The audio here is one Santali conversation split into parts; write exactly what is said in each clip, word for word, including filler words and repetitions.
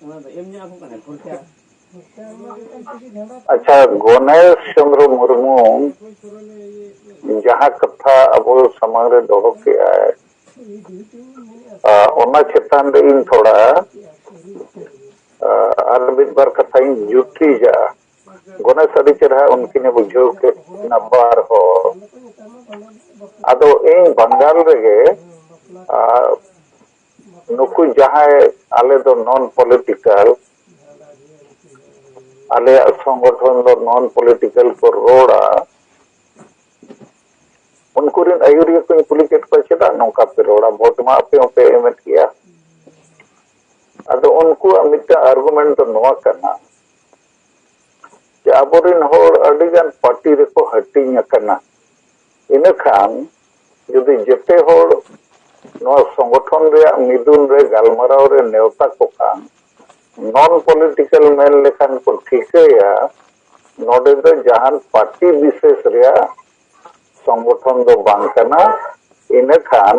ᱱᱚᱣᱟ ᱫᱚ ᱮᱢ ᱧᱚᱜ ᱟᱠᱚ ᱠᱟᱱᱟ ᱠᱷᱚᱨᱪᱟ᱾ ᱟᱪᱪᱷᱟ, ᱜᱚᱱᱮᱥ ᱪᱚᱸᱫᱽᱨᱚ ᱢᱩᱨᱢᱩ ᱡᱟᱦᱟᱸ ᱠᱟᱛᱷᱟ ᱟᱵᱚ ᱥᱟᱢᱟᱝ ᱨᱮ ᱫᱚᱦᱚ ᱠᱮᱜᱼᱟᱭ, ᱟ, ᱚᱱᱟ ᱪᱮᱛᱟᱱ ᱨᱮ ᱤᱧ ᱛᱷᱚᱲᱟ, ᱟ, ᱟᱨ ᱢᱤᱫ ᱵᱟᱨ ᱠᱟᱛᱷᱟᱧ ᱡᱩᱴᱤᱡᱟ᱾ ᱜᱚᱱᱮᱥ ᱟᱹᱰᱤ ᱪᱮᱨᱦᱟ ᱩᱱᱠᱤᱱᱮ ᱵᱩᱡᱷᱟᱹᱣ ᱠᱮᱫ ᱠᱤᱱᱟ ᱵᱟᱨ ᱦᱚᱲ᱾ ᱟᱫᱚ ᱤᱧ ᱵᱟᱝᱜᱟᱞ ᱨᱮᱜᱮ, ᱟ, ᱱᱩᱠᱩ ᱡᱟᱦᱟᱸᱭ ᱟᱞᱮ ᱫᱚ non political, ᱟᱞᱮᱭᱟᱜ ᱥᱚᱝᱜᱚᱴᱷᱚᱱ ᱫᱚ non political ᱠᱚ ᱨᱚᱲᱟ, ᱩᱱᱠᱩ ᱨᱮᱱ ᱟᱹᱭᱩᱨᱤᱭᱟᱹ ᱠᱚᱧ ᱠᱩᱞᱤ ᱠᱮᱫ ᱠᱚᱣᱟ, "ᱪᱮᱫᱟᱜ ᱱᱚᱝᱠᱟ ᱯᱮ ᱨᱚᱲᱟ? ᱵᱷᱳᱴ ᱢᱟ ᱟᱯᱮ ᱦᱚᱸᱯᱮ ᱮᱢᱮᱫ ᱜᱮᱭᱟ?" ᱟᱫᱚ ᱩᱱᱠᱩᱣᱟᱜ ᱢᱤᱫᱴᱟᱝ argument ᱫᱚ ᱱᱚᱣᱟ ᱠᱟᱱᱟ ᱡᱮ ᱟᱵᱚᱨᱮᱱ ᱦᱚᱲ ᱟᱹᱰᱤᱜᱟᱱ ᱯᱟᱨᱴᱤ ᱨᱮᱠᱚ ᱦᱟᱹᱴᱤᱧ ᱟᱠᱟᱱᱟ᱾ ᱤᱱᱟᱹᱠᱷᱟᱱ ᱡᱩᱫᱤ ᱡᱮᱛᱮ ᱦᱚᱲ ᱱᱚᱣᱟ ᱥᱚᱝᱜᱚᱴᱷᱚᱱ ᱨᱮᱭᱟᱜ ᱢᱤᱫᱩᱱ ᱨᱮ ᱜᱟᱞᱢᱟᱨᱟᱣ ᱨᱮ ᱱᱮᱣᱛᱟ ᱠᱚ ᱠᱷᱟᱱ, non political ᱢᱮᱱ ᱞᱮᱠᱷᱟᱱ ᱠᱚ ᱴᱷᱤᱠᱟᱹᱭᱟ, ᱱᱚᱰᱮ ᱫᱚ ᱡᱟᱦᱟᱱ ᱯᱟᱨᱴᱤ ᱵᱤᱥᱮᱥ ᱨᱮᱭᱟᱜ ᱥᱚᱝᱜᱚᱴᱷᱚᱱ ᱫᱚ ᱵᱟᱝ ᱠᱟᱱᱟ᱾ ᱤᱱᱟᱹᱠᱷᱟᱱ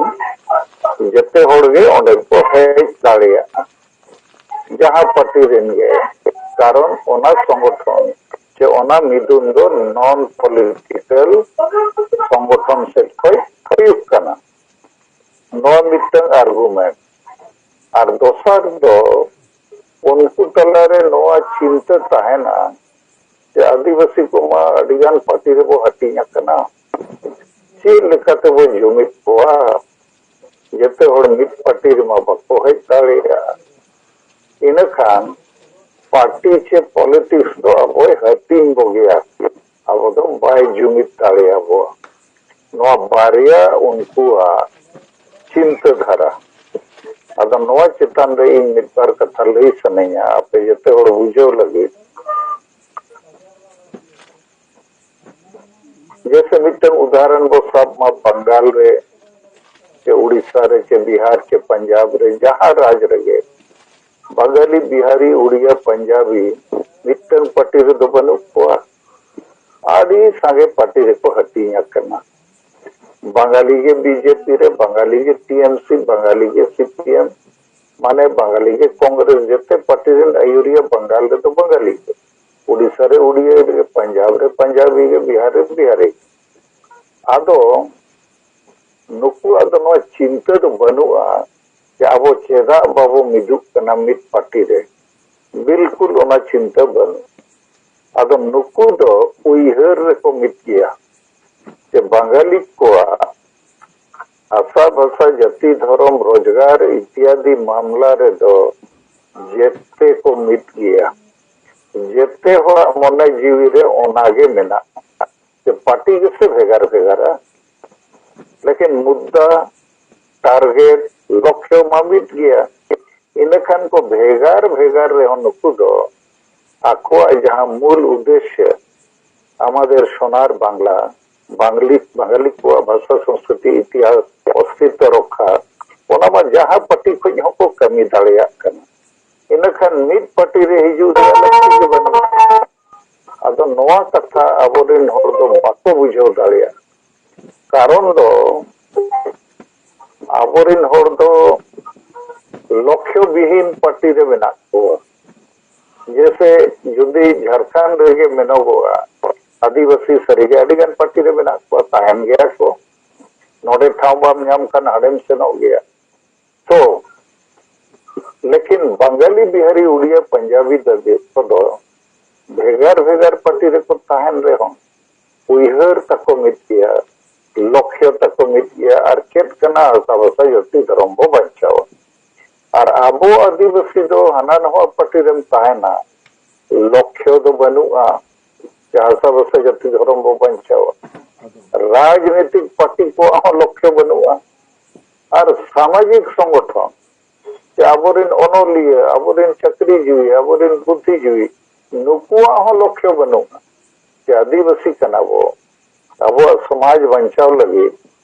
ᱡᱮᱛᱮ ᱦᱚᱲ ᱜᱮ ᱚᱸᱰᱮ ᱠᱚ ᱦᱮᱡ ᱫᱟᱲᱮᱭᱟᱜᱼᱟ, ᱡᱟᱦᱟᱸ ᱯᱟᱨᱴᱤ ᱨᱮᱱ ᱜᱮ, ᱠᱟᱨᱚᱱ ᱚᱱᱟ ᱥᱚᱝᱜᱚᱴᱷᱚᱱ ᱪᱮ ᱚᱱᱟ ᱢᱤᱫᱩᱱ ᱫᱚ non political ᱥᱚᱝᱜᱚᱴᱷᱚᱱ ᱥᱮᱫ ᱠᱷᱚᱱ ᱦᱩᱭᱩᱜ ᱠᱟᱱᱟ᱾ ᱱᱚᱣᱟ ᱢᱤᱫᱴᱟᱝ argument᱾ ᱟᱨ ᱫᱚᱥᱟᱨ ᱫᱚ, ᱩᱱᱠᱩ ᱛᱟᱞᱟᱨᱮ ᱱᱚᱣᱟ ᱪᱤᱱᱛᱟᱹ ᱛᱟᱦᱮᱱᱟ ᱡᱮ ᱟᱹᱫᱤᱵᱟᱹᱥᱤ ᱠᱚᱢᱟ ᱟᱹᱰᱤᱜᱟᱱ ᱯᱟᱨᱴᱤ ᱨᱮᱵᱚ ᱦᱟᱹᱴᱤᱧ ᱟᱠᱟᱱᱟ, ᱪᱮᱫ ᱞᱮᱠᱟᱛᱮᱵᱚ ᱡᱩᱢᱤᱫ ᱠᱚᱣᱟ? ᱡᱮᱛᱮ ᱦᱚᱲ ᱢᱤᱫ ᱯᱟᱨᱴᱤ ᱨᱮᱢᱟ ᱵᱟᱠᱚ ᱦᱮᱡ ᱫᱟᱲᱮᱭᱟᱜᱼᱟ᱾ ᱤᱱᱟᱹᱠᱷᱟᱱ ᱯᱟᱨᱴᱤ ᱪᱮ ᱯᱚᱞᱤᱴᱤᱠᱥ ᱫᱚ ᱟᱵᱚᱭ ᱦᱟᱹᱴᱤᱧ ᱵᱚᱜᱮᱭᱟ, ᱟᱵᱚ ᱫᱚ ᱵᱟᱭ ᱡᱩᱢᱤᱫ ᱫᱟᱲᱮᱭᱟᱵᱚᱣᱟ᱾ ᱱᱚᱣᱟ ᱵᱟᱨᱭᱟ ᱩᱱᱠᱩᱣᱟᱜ ᱪᱤᱱᱛᱟᱹ ᱫᱷᱟᱨᱟ᱾ ᱟᱫᱚ ᱱᱚᱣᱟ ᱪᱮᱛᱟᱱ ᱨᱮ ᱤᱧ ᱢᱤᱫ ᱵᱟᱨ ᱠᱟᱛᱷᱟ ᱞᱟᱹᱭ ᱥᱟᱱᱟᱧᱟ ᱟᱯᱮ ᱡᱚᱛᱚ ᱦᱚᱲ ᱵᱩᱡᱷᱟᱹᱣ ᱞᱟᱹᱜᱤᱫ᱾ ᱡᱮᱭᱥᱮ ᱢᱤᱫᱴᱟᱝ ᱩᱫᱟᱦᱚᱨᱚᱱ ᱵᱚ ᱥᱟᱵ ᱢᱟ, ᱵᱟᱝᱜᱟᱞ ᱨᱮ ᱪᱮ ᱩᱲᱤᱥᱥᱟ ᱨᱮ ᱪᱮ ᱵᱤᱦᱟᱨ ᱪᱮ ᱯᱟᱧᱡᱟᱵᱽ ᱨᱮ, ᱡᱟᱦᱟᱸ ᱨᱟᱡᱽ ᱨᱮᱜᱮ ᱵᱟᱝᱜᱟᱞᱤ, ᱵᱤᱦᱟᱨᱤ, ᱩᱲᱤᱭᱟ, ᱯᱟᱧᱡᱟᱵᱤ ᱢᱤᱫᱴᱟᱝ ᱯᱟᱨᱴᱤ ᱨᱮᱫᱚ ᱵᱟᱹᱱᱩᱜ ᱠᱚᱣᱟ᱾ ᱟᱹᱰᱤ ᱥᱟᱸᱜᱮ ᱯᱟᱨᱴᱤ ᱨᱮᱠᱚ ᱦᱟᱹᱴᱤᱧ ᱟᱠᱟᱱᱟ᱾ ᱵᱟᱝᱜᱟᱞᱤ ᱜᱮ ᱵᱤᱡᱮᱯᱤ ᱨᱮ, ᱵᱟᱝᱜᱟᱞᱤ ᱜᱮ ᱴᱤᱮᱢᱥᱤ, ᱵᱟᱝᱜᱟᱞᱤ ᱜᱮ ᱥᱤᱯᱤᱮᱢ, ᱢᱟᱱᱮ ᱵᱟᱝᱜᱟᱞᱤ ᱜᱮ ᱠᱚᱝᱜᱨᱮᱥ, ᱡᱚᱛᱚ ᱯᱟᱨᱴᱤ ᱨᱮᱱ ᱟᱹᱭᱩᱨᱤᱭᱟᱹ ᱵᱟᱝᱜᱟᱞ ᱨᱮᱫᱚ ᱵᱟᱝᱜᱟᱞᱤ ᱜᱮ, ᱩᱲᱤᱥᱥᱟ ᱨᱮ ᱩᱲᱤᱭᱟᱹ ᱜᱮ, ᱯᱟᱧᱡᱟᱵᱽ ᱨᱮ ᱯᱟᱧᱡᱟᱵᱤ ᱜᱮ, ᱵᱤᱦᱟᱨ ᱨᱮ ᱵᱤᱦᱟᱨᱤ ᱜᱮ᱾ ᱟᱫᱚ ᱱᱩᱠᱩᱣᱟᱜ ᱫᱚ ᱱᱚᱣᱟ ᱪᱤᱱᱛᱟᱹ ᱫᱚ ᱵᱟᱹᱱᱩᱜᱼᱟ ᱡᱮ ᱟᱵᱚ ᱪᱮᱫᱟᱜ ᱵᱟᱵᱚ ᱢᱤᱫᱚᱜ ᱠᱟᱱᱟ ᱢᱤᱫ ᱯᱟᱨᱴᱤ ᱨᱮ᱾ ᱵᱤᱞᱠᱩᱞ ᱚᱱᱟ ᱪᱤᱱᱛᱟᱹ ᱵᱟᱹᱱᱩᱜᱼᱟ᱾ ᱟᱫᱚ ᱱᱩᱠᱩ ᱫᱚ ᱩᱭᱦᱟᱹᱨ ᱨᱮᱠᱚ ᱢᱤᱫ ᱜᱮᱭᱟ ᱡᱮ ᱵᱟᱝᱜᱟᱞᱤ ᱠᱚᱣᱟᱜ ᱦᱟᱥᱟ ᱵᱷᱟᱥᱟ, ᱡᱟᱹᱛᱤ, ᱫᱷᱚᱨᱚᱢ, ᱨᱳᱡᱽᱜᱟᱨ ᱤᱛᱭᱟᱫᱤ ᱢᱟᱢᱞᱟ ᱨᱮᱫᱚ ᱡᱮᱛᱮ ᱠᱚ ᱢᱤᱫ ᱜᱮᱭᱟ᱾ ᱡᱮᱛᱮ ᱦᱚᱲᱟᱜ ᱢᱚᱱᱮ ᱡᱤᱣᱤ ᱨᱮ ᱚᱱᱟᱜᱮ ᱢᱮᱱᱟᱜᱼᱟ᱾ ᱡᱮ ᱯᱟᱨᱴᱤ ᱜᱮᱥᱮ ᱵᱷᱮᱜᱟᱨ ᱵᱷᱮᱜᱟᱨᱟ, ᱞᱮᱠᱤᱱ ᱢᱩᱫᱽᱫᱟ, ᱴᱟᱨᱜᱮᱴ, ᱞᱚᱠᱠᱷᱚ ᱢᱟ ᱢᱤᱫ ᱜᱮᱭᱟ᱾ ᱤᱱᱟᱹᱠᱷᱟᱱ ᱠᱚ ᱵᱷᱮᱜᱟᱨ ᱵᱷᱮᱜᱟᱨ ᱨᱮᱦᱚᱸ ᱱᱩᱠᱩ ᱫᱚ ᱟᱠᱚᱣᱟᱜ ᱡᱟᱦᱟᱸ ᱢᱩᱞ ᱩᱫᱽᱫᱮᱥᱥᱚ, ᱟᱢᱟᱫᱮᱨ ᱥᱳᱱᱟᱨ ᱵᱟᱝᱞᱟ, ᱵᱟᱝᱞᱤ, ᱵᱟᱝᱜᱟᱞᱤ ᱠᱚᱣᱟᱜ ᱵᱷᱟᱥᱟ, ᱥᱚᱝᱥᱠᱨᱤᱛᱤ, ᱤᱛᱤᱦᱟᱥ, ᱚᱥᱛᱤᱛᱛᱚ ᱨᱚᱠᱠᱷᱟ, ᱚᱱᱟ ᱢᱟ ᱡᱟᱦᱟᱸ ᱯᱟᱨᱴᱤ ᱠᱷᱚᱱ ᱦᱚᱸᱠᱚ ᱠᱟᱹᱢᱤ ᱫᱟᱲᱮᱭᱟᱜ ᱠᱟᱱᱟ᱾ ᱤᱱᱟᱹᱠᱷᱟᱱ ᱢᱤᱫ ᱯᱟᱨᱴᱤ ᱨᱮ ᱦᱤᱡᱩᱜ ᱨᱮᱭᱟᱜ ᱞᱟᱹᱠᱛᱤ ᱜᱮ ᱵᱟᱹᱱᱩᱜᱼᱟ᱾ ᱟᱫᱚ ᱱᱚᱣᱟ ᱠᱟᱛᱷᱟ ᱟᱵᱚᱨᱮᱱ ᱦᱚᱲ ᱫᱚ ᱵᱟᱠᱚ ᱵᱩᱡᱷᱟᱹᱣ ᱫᱟᱲᱮᱭᱟᱜᱼᱟ᱾ ᱠᱟᱨᱚᱱ ᱫᱚ ᱟᱵᱚᱨᱮᱱ ᱦᱚᱲ ᱫᱚ ᱞᱚᱠᱠᱷᱚ ᱵᱤᱦᱤᱱ ᱯᱟᱨᱴᱤ ᱨᱮ ᱢᱮᱱᱟᱜ ᱠᱚᱣᱟ᱾ ᱡᱮᱥᱮ ᱡᱩᱫᱤ ᱡᱷᱟᱲᱠᱷᱚᱸᱰ ᱨᱮᱜᱮ ᱢᱮᱱᱚᱜᱚᱜᱼᱟ, ᱟᱹᱫᱤᱵᱟᱹᱥᱤ ᱥᱟᱹᱨᱤᱜᱮ ᱟᱹᱰᱤᱜᱟᱱ ᱯᱟᱨᱴᱤ ᱨᱮ ᱢᱮᱱᱟᱜ ᱠᱚᱣᱟ, ᱛᱟᱦᱮᱱ ᱜᱮᱭᱟ ᱠᱚ᱾ ᱱᱚᱰᱮ ᱴᱷᱟᱶ ᱵᱟᱢ ᱧᱟᱢ ᱠᱷᱟᱱ ᱦᱟᱸᱰᱮᱢ ᱥᱮᱱᱚᱜ ᱜᱮᱭᱟ᱾ ᱛᱚ, ᱞᱮᱠᱤᱱ ᱵᱟᱝᱜᱟᱞᱤ, ᱵᱤᱦᱟᱨᱤ, ᱩᱲᱤᱭᱟ, ᱯᱟᱧᱡᱟᱵᱤ ᱫᱟᱹᱵᱤ ᱠᱚᱫᱚ ᱵᱷᱮᱜᱟᱨ ᱵᱷᱮᱜᱟᱨ ᱯᱟᱨᱴᱤ ᱨᱮᱠᱚ ᱛᱟᱦᱮᱱ ᱨᱮᱦᱚᱸ ᱩᱭᱦᱟᱹᱨ ᱛᱟᱠᱚ ᱢᱤᱫ ᱜᱮᱭᱟ, ᱞᱚᱠᱠᱷᱚ ᱛᱟᱠᱚ ᱢᱤᱫ ᱜᱮᱭᱟ, ᱟᱨ ᱪᱮᱫ ᱠᱟᱱᱟ ᱦᱟᱥᱟ ᱵᱷᱟᱥᱟ ᱡᱟᱹᱛᱤ ᱫᱷᱚᱨᱚᱢ ᱵᱚ ᱵᱟᱧᱪᱟᱣᱟ᱾ ᱟᱨ ᱟᱵᱚ ᱟᱹᱫᱤᱵᱟᱹᱥᱤ ᱫᱚ ᱦᱟᱱᱟ ᱱᱚᱣᱟ ᱯᱟᱨᱴᱤ ᱨᱮᱢ ᱛᱟᱦᱮᱱᱟ, ᱞᱚᱠᱠᱷᱚ ᱫᱚ ᱵᱟᱹᱱᱩᱜᱼᱟ ᱡᱮ ᱦᱟᱥᱟ ᱵᱷᱟᱥᱟ ᱡᱟᱹᱛᱤ ᱫᱷᱚᱨᱚᱢ ᱵᱚ ᱵᱟᱧᱪᱟᱣᱟ᱾ ᱨᱟᱡᱽᱱᱤᱛᱤᱠ ᱯᱟᱨᱴᱤ ᱠᱚᱣᱟᱜ ᱦᱚᱸ ᱞᱚᱠᱠᱷᱚ ᱵᱟᱹᱱᱩᱜᱼᱟ᱾ ᱟᱨ ᱥᱟᱢᱟᱡᱤᱠ ᱥᱚᱝᱜᱚᱴᱷᱚᱱ, ᱡᱮ ᱟᱵᱚᱨᱮᱱ ᱚᱱᱚᱞᱤᱭᱟᱹ, ᱟᱵᱚᱨᱮᱱ ᱪᱟᱹᱠᱨᱤᱡᱤᱵᱤ, ᱟᱵᱚᱨᱮᱱ ᱵᱩᱫᱽᱫᱷᱤᱡᱤᱵᱤ, ᱱᱩᱠᱩᱣᱟᱜ ᱦᱚᱸ ᱞᱚᱠᱠᱷᱚ ᱵᱟᱹᱱᱩᱜᱼᱟ ᱡᱮ ᱟᱹᱫᱤᱵᱟᱹᱥᱤ ᱠᱟᱱᱟ ᱵᱚ, ᱟᱵᱚᱣᱟᱜ ᱥᱚᱢᱟᱡᱽ ᱵᱟᱧᱪᱟᱣ ᱞᱟᱹᱜᱤᱫ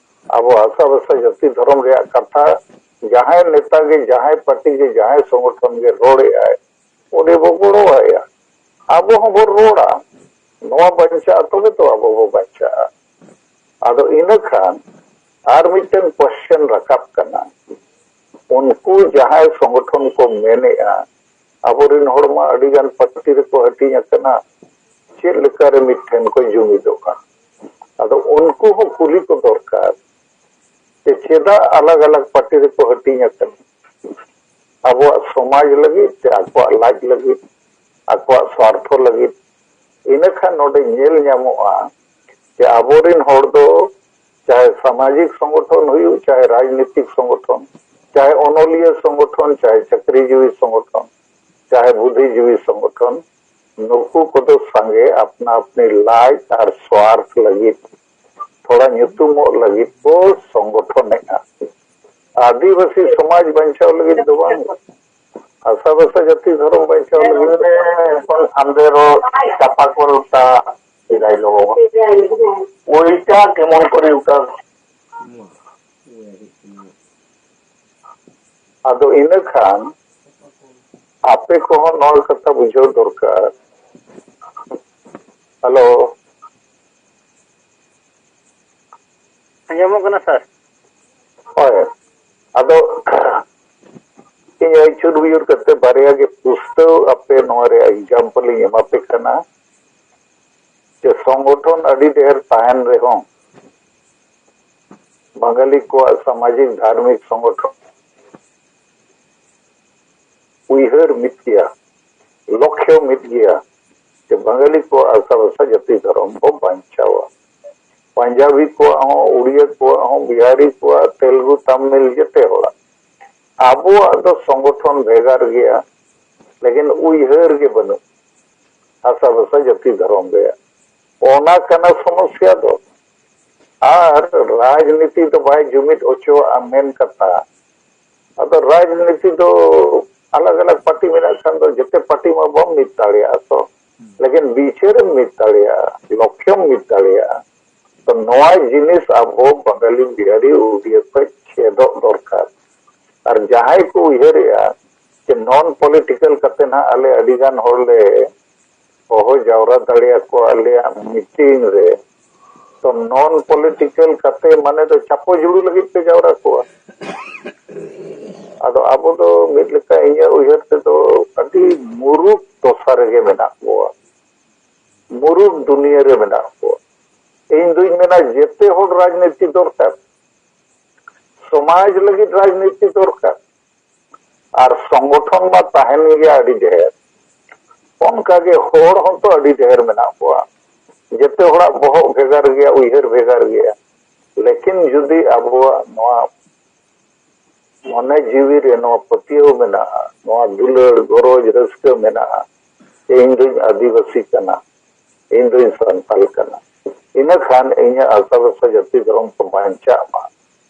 ᱟᱵᱚ ᱦᱟᱥᱟ ᱵᱷᱟᱥᱟ ᱡᱟᱹᱛᱤ ᱫᱷᱚᱨᱚᱢ ᱨᱮᱭᱟᱜ ᱠᱟᱛᱷᱟ ᱡᱟᱦᱟᱸᱭ ᱱᱮᱛᱟ ᱜᱮ, ᱡᱟᱦᱟᱸᱭ ᱯᱟᱨᱴᱤ ᱜᱮ, ᱡᱟᱦᱟᱸᱭ ᱥᱚᱝᱜᱚᱴᱷᱚᱱ ᱜᱮ ᱨᱚᱲᱮᱫᱼᱟᱭ, ᱚᱸᱰᱮ ᱵᱚ ᱜᱚᱲᱚᱣᱟᱭᱟ᱾ ᱟᱵᱚ ᱦᱚᱸᱵᱚ ᱨᱚᱲᱟ, ᱱᱚᱣᱟ ᱵᱟᱧᱪᱟᱜᱼᱟ ᱛᱚᱵᱮ ᱛᱚ ᱟᱵᱚ ᱵᱚ ᱵᱟᱧᱪᱟᱜᱼᱟ᱾ ᱟᱫᱚ ᱤᱱᱟᱹ ᱠᱷᱟᱱ ᱟᱨ ᱢᱤᱫᱴᱮᱱ ᱠᱚᱥᱪᱮᱱ ᱨᱟᱠᱟᱵ ᱠᱟᱱᱟ, ᱩᱱᱠᱩ ᱡᱟᱦᱟᱸᱭ ᱥᱚᱝᱜᱚᱴᱷᱚᱱ ᱠᱚ ᱢᱮᱱᱮᱜᱼᱟ, ᱟᱵᱚᱨᱮᱱ ᱦᱚᱲ ᱢᱟ ᱟᱹᱰᱤᱜᱟᱱ ᱯᱟᱨᱴᱤ ᱨᱮᱠᱚ ᱦᱟᱹᱴᱤᱧ ᱟᱠᱟᱱᱟ, ᱪᱮᱫ ᱞᱮᱠᱟᱨᱮ ᱢᱤᱫᱴᱷᱮᱱ ᱠᱚ ᱡᱩᱢᱤᱫᱚᱜᱼᱟ? ᱟᱫᱚ ᱩᱱᱠᱩ ᱦᱚᱸ ᱠᱩᱞᱤ ᱠᱚ ᱫᱚᱨᱠᱟᱨ ᱡᱮ ᱪᱮᱫᱟᱜ ᱟᱞᱟᱜᱽ ᱟᱞᱟᱜᱽ ᱯᱟᱨᱴᱤ ᱨᱮᱠᱚ ᱦᱟᱹᱴᱤᱧ ᱟᱠᱟᱱᱟ? ᱟᱵᱚᱣᱟᱜ ᱥᱚᱢᱟᱡᱽ ᱞᱟᱹᱜᱤᱫ ᱥᱮ ᱟᱠᱚᱣᱟᱜ ᱞᱟᱡ ᱞᱟᱹᱜᱤᱫ, ᱟᱠᱚᱣᱟᱜ ᱥᱣᱟᱨᱛᱷᱚ ᱞᱟᱹᱜᱤᱫ? ᱤᱱᱟᱹᱠᱷᱟᱱ ᱱᱚᱰᱮ ᱧᱮᱞ ᱧᱟᱢᱚᱜᱼᱟ ᱡᱮ ᱟᱵᱚᱨᱮᱱ ᱦᱚᱲ ᱫᱚ ᱪᱟᱦᱮ ᱥᱟᱢᱟᱡᱤᱠ ᱥᱚᱝᱜᱚᱴᱷᱚᱱ ᱦᱩᱭᱩᱜ, ᱪᱟᱦᱮ ᱨᱟᱡᱽᱱᱤᱛᱤᱠ ᱥᱚᱝᱜᱚᱴᱷᱚᱱ, ᱪᱟᱦᱮ ᱚᱱᱚᱞᱤᱭᱟᱹ ᱥᱚᱝᱜᱚᱴᱷᱚᱱ, ᱪᱟᱦᱮ ᱪᱟᱹᱠᱨᱤᱡᱤᱵᱤ ᱥᱚᱝᱜᱚᱴᱷᱚᱱ, ᱪᱟᱦᱮ ᱵᱩᱫᱷᱤᱡᱤᱵᱤ ᱥᱚᱝᱜᱚᱴᱷᱚᱱ, ᱱᱩᱠᱩ ᱠᱚᱫᱚ ᱥᱟᱸᱜᱮ ᱟᱯᱱᱟ ᱟᱯᱱᱤ ᱞᱟᱡ ᱟᱨ ᱥᱣᱟᱨᱛᱷ ᱞᱟᱹᱜᱤᱫ ᱛᱷᱚᱲᱟ ᱧᱩᱛᱩᱢᱚᱜ ᱞᱟᱹᱜᱤᱫ ᱠᱚ ᱥᱚᱝᱜᱚᱴᱷᱚᱱᱮᱜᱼᱟ᱾ ᱟᱹᱫᱤᱵᱟᱹᱥᱤ ᱥᱚᱢᱟᱡᱽ ᱵᱟᱧᱪᱟᱣ ᱞᱟᱹᱜᱤᱫ ᱫᱚ ᱵᱟᱝ, ᱟᱥᱟ ᱵᱷᱟᱥᱟ ᱡᱟᱹᱛᱤ ᱫᱷᱚᱨᱚᱢ ᱵᱟᱧᱪᱟᱣ ᱞᱟᱹᱜᱤᱫ ᱫᱚ ᱵᱟᱝ᱾ এখন আন্দেরও চাপা করুতা বিদায় লোক ওইটা কেমন করে ওটা ᱟᱫᱚ ᱤᱱᱟᱹ ᱠᱷᱟᱱ ᱟᱯᱮ ᱠᱚᱦᱚᱸ ᱱᱚᱣᱟ ᱠᱟᱛᱷᱟ ᱵᱩᱡᱷᱟᱹᱣ ᱫᱚᱨᱠᱟᱨ᱾ ᱦᱮᱞᱳ᱾ ᱟᱸᱡᱚᱢᱚᱜ ᱠᱟᱱᱟ ᱥᱟᱨ? ᱦᱳᱭ᱾ ᱟᱫᱚ ᱤᱧ ᱟᱹᱪᱩᱨ ᱵᱤᱭᱩᱨ ᱠᱟᱛᱮ ᱵᱟᱨᱭᱟ ᱜᱮ ᱯᱩᱥᱴᱟᱹᱣ ᱟᱯᱮ ᱱᱚᱣᱟ ᱨᱮᱭᱟᱜ ᱮᱠᱡᱟᱢᱯᱚᱞ ᱤᱧ ᱮᱢᱟ ᱯᱮ ᱠᱟᱱᱟ ᱡᱮ ᱥᱚᱝᱜᱚᱴᱷᱚᱱ ᱟᱹᱰᱤ ᱰᱷᱮᱨ ᱛᱟᱦᱮᱱ ᱨᱮᱦᱚᱸ ᱵᱟᱝᱜᱟᱞᱤ ᱠᱚᱣᱟᱜ ᱥᱟᱢᱟᱡᱤᱠ ᱫᱷᱟᱨᱢᱤᱠ ᱥᱚᱝᱜᱚᱴᱷᱚᱱ ᱩᱭᱦᱟᱹᱨ ᱢᱤᱫ ᱜᱮᱭᱟ, ᱞᱚᱠᱠᱷᱚ ᱢᱤᱫ ᱜᱮᱭᱟ ᱡᱮ ᱵᱟᱝᱜᱟᱞᱤ ᱠᱚᱣᱟᱜ ᱟᱥᱟ ᱵᱷᱟᱥᱟ ᱡᱟᱹᱛᱤ ᱫᱷᱚᱨᱚᱢ ᱵᱚ ᱵᱟᱧᱪᱟᱣᱟ᱾ ᱯᱟᱧᱡᱟᱵᱤ ᱠᱚᱣᱟᱜ ᱦᱚᱸ, ᱩᱲᱤᱭᱟ ᱠᱚᱣᱟᱜ ᱦᱚᱸ, ᱵᱤᱦᱟᱨᱤ ᱠᱚᱣᱟᱜ, ᱛᱮᱞᱜᱩ, ᱛᱟᱢᱤᱞ, ᱡᱮᱛᱮ ᱦᱚᱲᱟᱜ᱾ ᱟᱵᱚᱣᱟᱜ ᱫᱚ ᱥᱚᱝᱜᱚᱴᱷᱚᱱ ᱵᱷᱮᱜᱟᱨ ᱜᱮᱭᱟ, ᱞᱮᱠᱤᱱ ᱩᱭᱦᱟᱹᱨ ᱜᱮ ᱵᱟᱹᱱᱩᱜ᱾ ᱟᱥᱟ ᱵᱷᱟᱥᱟ ᱡᱟᱹᱛᱤ ᱫᱷᱚᱨᱚᱢ ᱨᱮᱭᱟᱜ ᱚᱱᱟ ᱠᱟᱱᱟ ᱥᱚᱢᱚᱥᱥᱟ ᱫᱚ᱾ ᱟᱨ ᱨᱟᱡᱽᱱᱤᱛᱤ ᱫᱚ ᱵᱟᱭ ᱡᱩᱢᱤᱫ ᱦᱚᱪᱚᱣᱟᱜᱼᱟ ᱢᱮᱱ ᱠᱟᱛᱷᱟ᱾ ᱟᱫᱚ ᱨᱟᱡᱽᱱᱤᱛᱤ ᱫᱚ ᱟᱞᱟᱜᱽ ᱟᱞᱟᱜᱽ ᱯᱟᱨᱴᱤ ᱢᱮᱱᱟᱜ ᱠᱷᱟᱱ ᱫᱚ ᱡᱚᱛᱚ ᱯᱟᱨᱴᱤ ᱢᱟ ᱵᱟᱢ ᱢᱤᱫ ᱫᱟᱲᱮᱭᱟᱜᱼᱟ ᱛᱚ᱾ ᱞᱮᱠᱤᱱ ᱵᱤᱪᱟᱹᱨᱮᱢ ᱢᱤᱫ ᱫᱟᱲᱮᱭᱟᱜᱼᱟ, ᱞᱚᱠᱠᱷᱮᱢ ᱢᱤᱫ ᱫᱟᱲᱮᱭᱟᱜᱼᱟ᱾ ᱛᱚ ᱱᱚᱣᱟ ᱡᱤᱱᱤᱥ ᱟᱵᱚ ᱵᱟᱝᱜᱟᱞᱤ, ᱵᱤᱦᱟᱨᱤ, ᱩᱲᱤᱭᱟ ᱠᱷᱚᱱ ᱪᱮᱫᱚᱜ ᱫᱚᱨᱠᱟᱨ᱾ ᱟᱨ ᱡᱟᱦᱟᱸᱭ ᱠᱚ ᱩᱭᱦᱟᱹᱨᱮᱜᱼᱟ ᱡᱮ ᱱᱚᱱ ᱯᱚᱞᱤᱴᱤᱠᱟᱞ ᱠᱟᱛᱮ ᱱᱟᱦᱟᱜ ᱟᱞᱮ ᱟᱹᱰᱤ ᱜᱟᱱ ᱦᱚᱲ ᱞᱮ ᱦᱚᱦᱚ ᱡᱟᱣᱨᱟ ᱫᱟᱲᱮᱭᱟᱠᱚᱣᱟ ᱟᱞᱮᱭᱟᱜ ᱢᱤᱴᱤᱝ ᱨᱮ, ᱛᱚ ᱱᱚᱱ ᱯᱚᱞᱤᱴᱤᱠᱟᱞ ᱠᱟᱛᱮ ᱢᱟᱱᱮ ᱫᱚ ᱪᱟᱯᱚ ᱡᱩᱲᱩ ᱞᱟᱹᱜᱤᱫ ᱯᱮ ᱡᱟᱣᱨᱟ ᱠᱚᱣᱟ᱾ ᱟᱫᱚ ᱟᱵᱚ ᱫᱚ ᱢᱤᱫ ᱞᱮᱠᱟ ᱤᱧᱟᱹᱜ ᱩᱭᱦᱟᱹᱨ ᱛᱮᱫᱚ ᱟᱹᱰᱤ ᱢᱩᱨᱩᱠ ᱫᱚᱥᱟ ᱨᱮᱜᱮ ᱢᱮᱱᱟᱜ ᱠᱚᱣᱟ, ᱢᱩᱨᱩᱠ ᱫᱩᱱᱤᱭᱟᱹ ᱨᱮ ᱢᱮᱱᱟᱜ ᱠᱚᱣᱟ᱾ ᱤᱧ ᱫᱩᱧ ᱢᱮᱱᱟ ᱡᱮᱛᱮ ᱦᱚᱲ ᱨᱟᱡᱽᱱᱤᱛᱤ ᱫᱚᱨᱠᱟᱨ, ᱥᱚᱢᱟᱡᱽ ᱞᱟᱹᱜᱤᱫ ᱨᱟᱡᱽᱱᱤᱛᱤ ᱫᱚᱨᱠᱟᱨ, ᱟᱨ ᱥᱚᱝᱜᱚᱴᱷᱚᱱ ᱢᱟ ᱛᱟᱦᱮᱱ ᱜᱮᱭᱟ ᱟᱹᱰᱤ ᱰᱷᱮᱨ᱾ ᱚᱱᱠᱟᱜᱮ ᱦᱚᱲ ᱦᱚᱸᱛᱚ ᱟᱹᱰᱤ ᱰᱷᱮᱨ ᱢᱮᱱᱟᱜ ᱠᱚᱣᱟ᱾ ᱡᱮᱛᱮ ᱦᱚᱲᱟᱜ ᱵᱚᱦᱚᱜ ᱵᱷᱮᱜᱟᱨ ᱜᱮᱭᱟ, ᱩᱭᱦᱟᱹᱨ ᱵᱷᱮᱜᱟᱨ ᱜᱮᱭᱟ᱾ ᱞᱮᱠᱤᱱ ᱡᱩᱫᱤ ᱟᱵᱚᱣᱟᱜ ᱱᱚᱣᱟ ᱢᱚᱱᱮ ᱡᱤᱣᱤ ᱨᱮ ᱱᱚᱣᱟ ᱯᱟᱹᱛᱭᱟᱹᱣ ᱢᱮᱱᱟᱜᱼᱟ, ᱱᱚᱣᱟ ᱫᱩᱞᱟᱹᱲ, ᱜᱚᱨᱚᱡᱽ, ᱨᱟᱹᱥᱠᱟᱹ ᱢᱮᱱᱟᱜᱼᱟ, ᱤᱧ ᱫᱩᱧ ᱟᱹᱫᱤᱵᱟᱹᱥᱤ ᱠᱟᱱᱟ, ᱤᱧ ᱫᱩᱧ ᱥᱟᱱᱛᱟᱞ ᱠᱟᱱᱟ, ᱤᱱᱟᱹ ᱠᱷᱟᱱ ᱤᱧᱟᱹᱜ ᱟᱥᱟ ᱵᱷᱚᱨᱥᱟ ᱡᱟᱹᱛᱤ ᱫᱷᱚᱨᱚᱢ ᱠᱚ ᱵᱟᱧᱪᱟᱜ ᱢᱟ,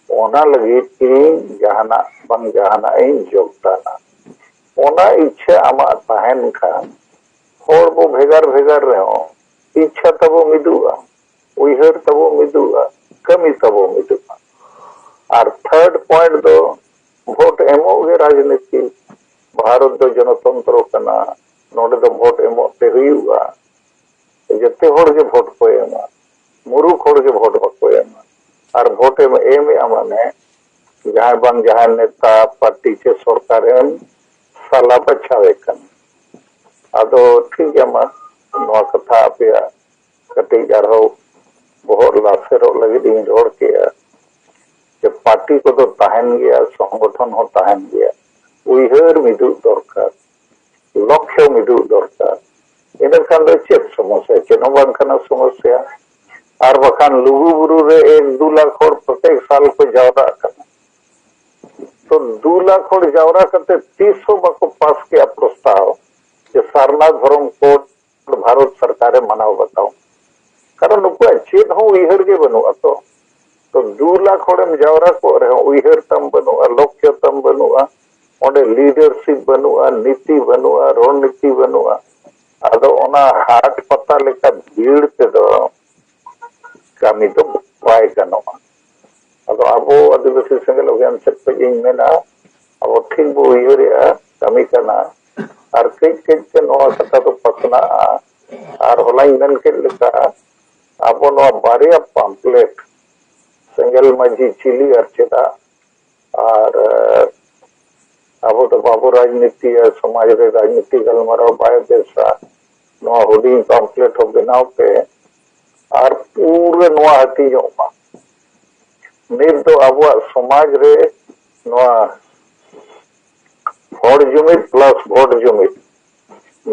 ᱚᱱᱟ ᱞᱟᱹᱜᱤᱫ ᱤᱧ ᱡᱟᱦᱟᱱᱟᱜ ᱵᱟᱝ ᱡᱟᱦᱟᱱᱟᱜ ᱤᱧ ᱡᱳᱜᱽᱫᱟᱱᱟ᱾ ᱚᱱᱟ ᱤᱪᱪᱷᱟᱹ ᱟᱢᱟᱜ ᱛᱟᱦᱮᱱ ᱠᱷᱟᱱ, ᱦᱚᱲ ᱵᱚ ᱵᱷᱮᱜᱟᱨ ᱵᱷᱮᱜᱟᱨ ᱨᱮᱦᱚᱸ, ᱤᱪᱪᱷᱟᱹ ᱛᱟᱵᱚ ᱢᱤᱫᱚᱜᱼᱟ, ᱩᱭᱦᱟᱹᱨ ᱛᱟᱵᱚ ᱢᱤᱫᱚᱜᱼᱟ, ᱠᱟᱹᱢᱤ ᱛᱟᱵᱚ ᱢᱤᱫᱚᱜᱼᱟ᱾ ᱟᱨ ᱛᱷᱟᱨᱰ ᱯᱚᱭᱮᱱᱴ ᱫᱚ, ᱵᱷᱳᱴ ᱮᱢᱚᱜ ᱜᱮ ᱨᱟᱡᱽᱱᱤᱛᱤ᱾ ᱵᱷᱟᱨᱚᱛ ᱫᱚ ᱡᱚᱱᱚᱛᱚᱱᱛᱨᱚ ᱠᱟᱱᱟ, ᱱᱚᱰᱮ ᱫᱚ ᱵᱷᱳᱴ ᱮᱢᱚᱜ ᱛᱮ ᱦᱩᱭᱩᱜᱼᱟ᱾ ᱡᱚᱛᱚ ᱦᱚᱲ ᱜᱮ ᱵᱷᱳᱴ ᱠᱚ ᱮᱢᱟ, ᱢᱩᱨᱩᱠᱷ ᱦᱚᱲ ᱜᱮ ᱵᱷᱳᱴ ᱵᱟᱠᱚ ᱮᱢᱟ᱾ ᱟᱨ ᱵᱷᱳᱴ ᱮᱢ ᱮᱢᱮᱜᱼᱟ ᱢᱟᱱᱮ ᱡᱟᱦᱟᱸᱭ ᱵᱟᱝ ᱡᱟᱦᱟᱸᱭ ᱱᱮᱛᱟ, ᱯᱟᱨᱴᱤ ᱪᱮ ᱥᱚᱨᱠᱟᱨ ᱮᱢ ᱥᱟᱞᱟ ᱵᱟᱪᱷᱟᱣᱮ ᱠᱟᱱᱟ᱾ ᱟᱫᱚ ᱴᱷᱤᱠ ᱜᱮᱭᱟ, ᱢᱟ ᱱᱚᱣᱟ ᱠᱟᱛᱷᱟ ᱟᱯᱮᱭᱟᱜ ᱠᱟᱹᱴᱤᱡ ᱟᱨᱦᱚᱸ ᱵᱚᱦᱚᱜ ᱞᱟᱥᱮᱨᱚᱜ ᱞᱟᱹᱜᱤᱫ ᱤᱧ ᱨᱚᱲ ᱠᱮᱜᱼᱟ᱾ ᱡᱮ ᱯᱟᱨᱴᱤ ᱠᱚᱫᱚ ᱛᱟᱦᱮᱱ ᱜᱮᱭᱟ, ᱥᱚᱝᱜᱚᱴᱷᱚᱱ ᱦᱚᱸ ᱛᱟᱦᱮᱱ ᱜᱮᱭᱟ, ᱩᱭᱦᱟᱹᱨ ᱢᱤᱫᱩᱜ ᱫᱚᱨᱠᱟᱨ, ᱞᱚᱠᱠᱷᱚ ᱢᱤᱫᱩᱜ ᱫᱚᱨᱠᱟᱨ᱾ ᱤᱱᱟᱹ ᱠᱷᱟᱱ ᱫᱚ ᱪᱮᱫ ᱥᱚᱢᱚᱥᱥᱟ? ᱪᱮᱫ ᱦᱚᱸ ᱵᱟᱝ ᱠᱟᱱᱟ ᱥᱚᱢᱚᱥᱥᱟ᱾ ᱟᱨ ᱵᱟᱠᱷᱟᱱ ᱞᱩᱜᱩ ᱵᱩᱨᱩ ᱨᱮ ᱮᱠ ᱫᱩ ᱞᱟᱠᱷ ᱦᱚᱲ ᱯᱨᱚᱛᱮᱠ ᱥᱟᱞ ᱠᱚ ᱡᱟᱣᱨᱟᱜ ᱠᱟᱱᱟ᱾ ᱛᱚ ᱫᱩ ᱞᱟᱠᱷ ᱦᱚᱲ ᱡᱟᱣᱨᱟ ᱠᱟᱛᱮ ᱛᱤᱥ ᱦᱚᱸ ᱵᱟᱠᱚ ᱯᱟᱥ ᱠᱮᱜᱼᱟ ᱯᱨᱚᱥᱛᱟᱵ ᱡᱮ ᱥᱟᱨᱱᱟ ᱫᱷᱚᱨᱚᱢ ᱠᱳᱰ ᱵᱷᱟᱨᱚᱛ ᱥᱚᱨᱠᱟᱨᱮ ᱢᱟᱱᱟᱣ ᱵᱟᱛᱟᱣ᱾ ᱠᱟᱨᱚᱱ ᱱᱩᱠᱩᱣᱟᱜ ᱪᱮᱫ ᱦᱚᱸ ᱩᱭᱦᱟᱹᱨ ᱜᱮ ᱵᱟᱹᱱᱩᱜᱼᱟ ᱛᱚ᱾ ᱛᱚ ᱫᱩ ᱞᱟᱠᱷ ᱦᱚᱲᱮᱢ ᱡᱟᱣᱨᱟ ᱠᱚᱜ ᱨᱮᱦᱚᱸ ᱩᱭᱦᱟᱹᱨ ᱛᱟᱢ ᱵᱟᱹᱱᱩᱜᱼᱟ, ᱞᱚᱠᱠᱷᱚ ᱛᱟᱢ ᱵᱟᱹᱱᱩᱜᱼᱟ, ᱚᱸᱰᱮ ᱞᱤᱰᱟᱨᱥᱤᱯ ᱵᱟᱹᱱᱩᱜᱼᱟ, ᱱᱤᱛᱤ ᱵᱟᱹᱱᱩᱜᱼᱟ, ᱨᱚᱲᱱᱤᱛᱤ ᱵᱟᱹᱱᱩᱜᱼᱟ᱾ ᱟᱫᱚ ᱚᱱᱟ ᱦᱟᱴ ᱯᱟᱛᱟ ᱞᱮᱠᱟ ᱵᱷᱤᱲ ᱛᱮᱫᱚ ᱠᱟᱹᱢᱤ ᱫᱚ ᱵᱟᱭ ᱜᱟᱱᱚᱜᱼᱟ᱾ ᱟᱫᱚ ᱟᱵᱚ ᱟᱹᱫᱤᱵᱟᱹᱥᱤ ᱥᱮᱸᱜᱮᱞ ᱚᱵᱷᱤᱭᱟᱱ ᱥᱮᱫ ᱠᱷᱚᱱ ᱤᱧ ᱢᱮᱱᱟ, ᱟᱵᱚ ᱴᱷᱤᱠ ᱵᱚ ᱩᱭᱦᱟᱹᱨᱮᱜᱼᱟ, ᱠᱟᱹᱢᱤ ᱠᱟᱱᱟ, ᱟᱨ ᱠᱟᱹᱡ ᱠᱟᱹᱡ ᱛᱮ ᱱᱚᱣᱟ ᱠᱟᱛᱷᱟ ᱫᱚ ᱯᱟᱥᱱᱟᱜᱼᱟ᱾ ᱟᱨ ᱦᱚᱞᱟᱧ ᱢᱮᱱ ᱠᱮᱫ ᱞᱮᱠᱟ, ᱟᱵᱚ ᱱᱚᱣᱟ ᱵᱟᱨᱭᱟ ᱯᱟᱢᱯᱞᱮᱴ, ᱥᱮᱸᱜᱮᱞ ᱢᱟᱹᱡᱷᱤ ᱪᱤᱞᱤ ᱟᱨ ᱪᱮᱫᱟᱜ, ᱟᱨ ᱫᱚ ᱵᱟᱵᱚ ᱨᱟᱡᱽᱱᱤᱛᱤᱭᱟ, ᱥᱚᱢᱟᱡᱽ ᱨᱮ ᱨᱟᱡᱽᱱᱤᱛᱤ ᱜᱟᱞᱢᱟᱨᱟᱣ ᱵᱟᱭ ᱵᱮᱥᱟ, ᱱᱚᱣᱟ ᱦᱩᱰᱤᱧ ᱯᱟᱢᱯᱞᱮᱴ ᱦᱚᱸ ᱵᱮᱱᱟᱣ ᱯᱮ ᱟᱨ ᱯᱩᱨᱟᱹ ᱱᱚᱣᱟ ᱦᱟᱹᱴᱤᱧᱚᱜ ᱢᱟ᱾ ᱱᱤᱛ ᱫᱚ ᱟᱵᱚᱣᱟᱜ ᱥᱚᱢᱟᱡᱽ ᱨᱮ ᱱᱚᱣᱟ ᱦᱚᱲ ᱡᱩᱢᱤᱫ ᱯᱞᱟᱥ ᱵᱷᱳᱴ ᱡᱩᱢᱤᱫ,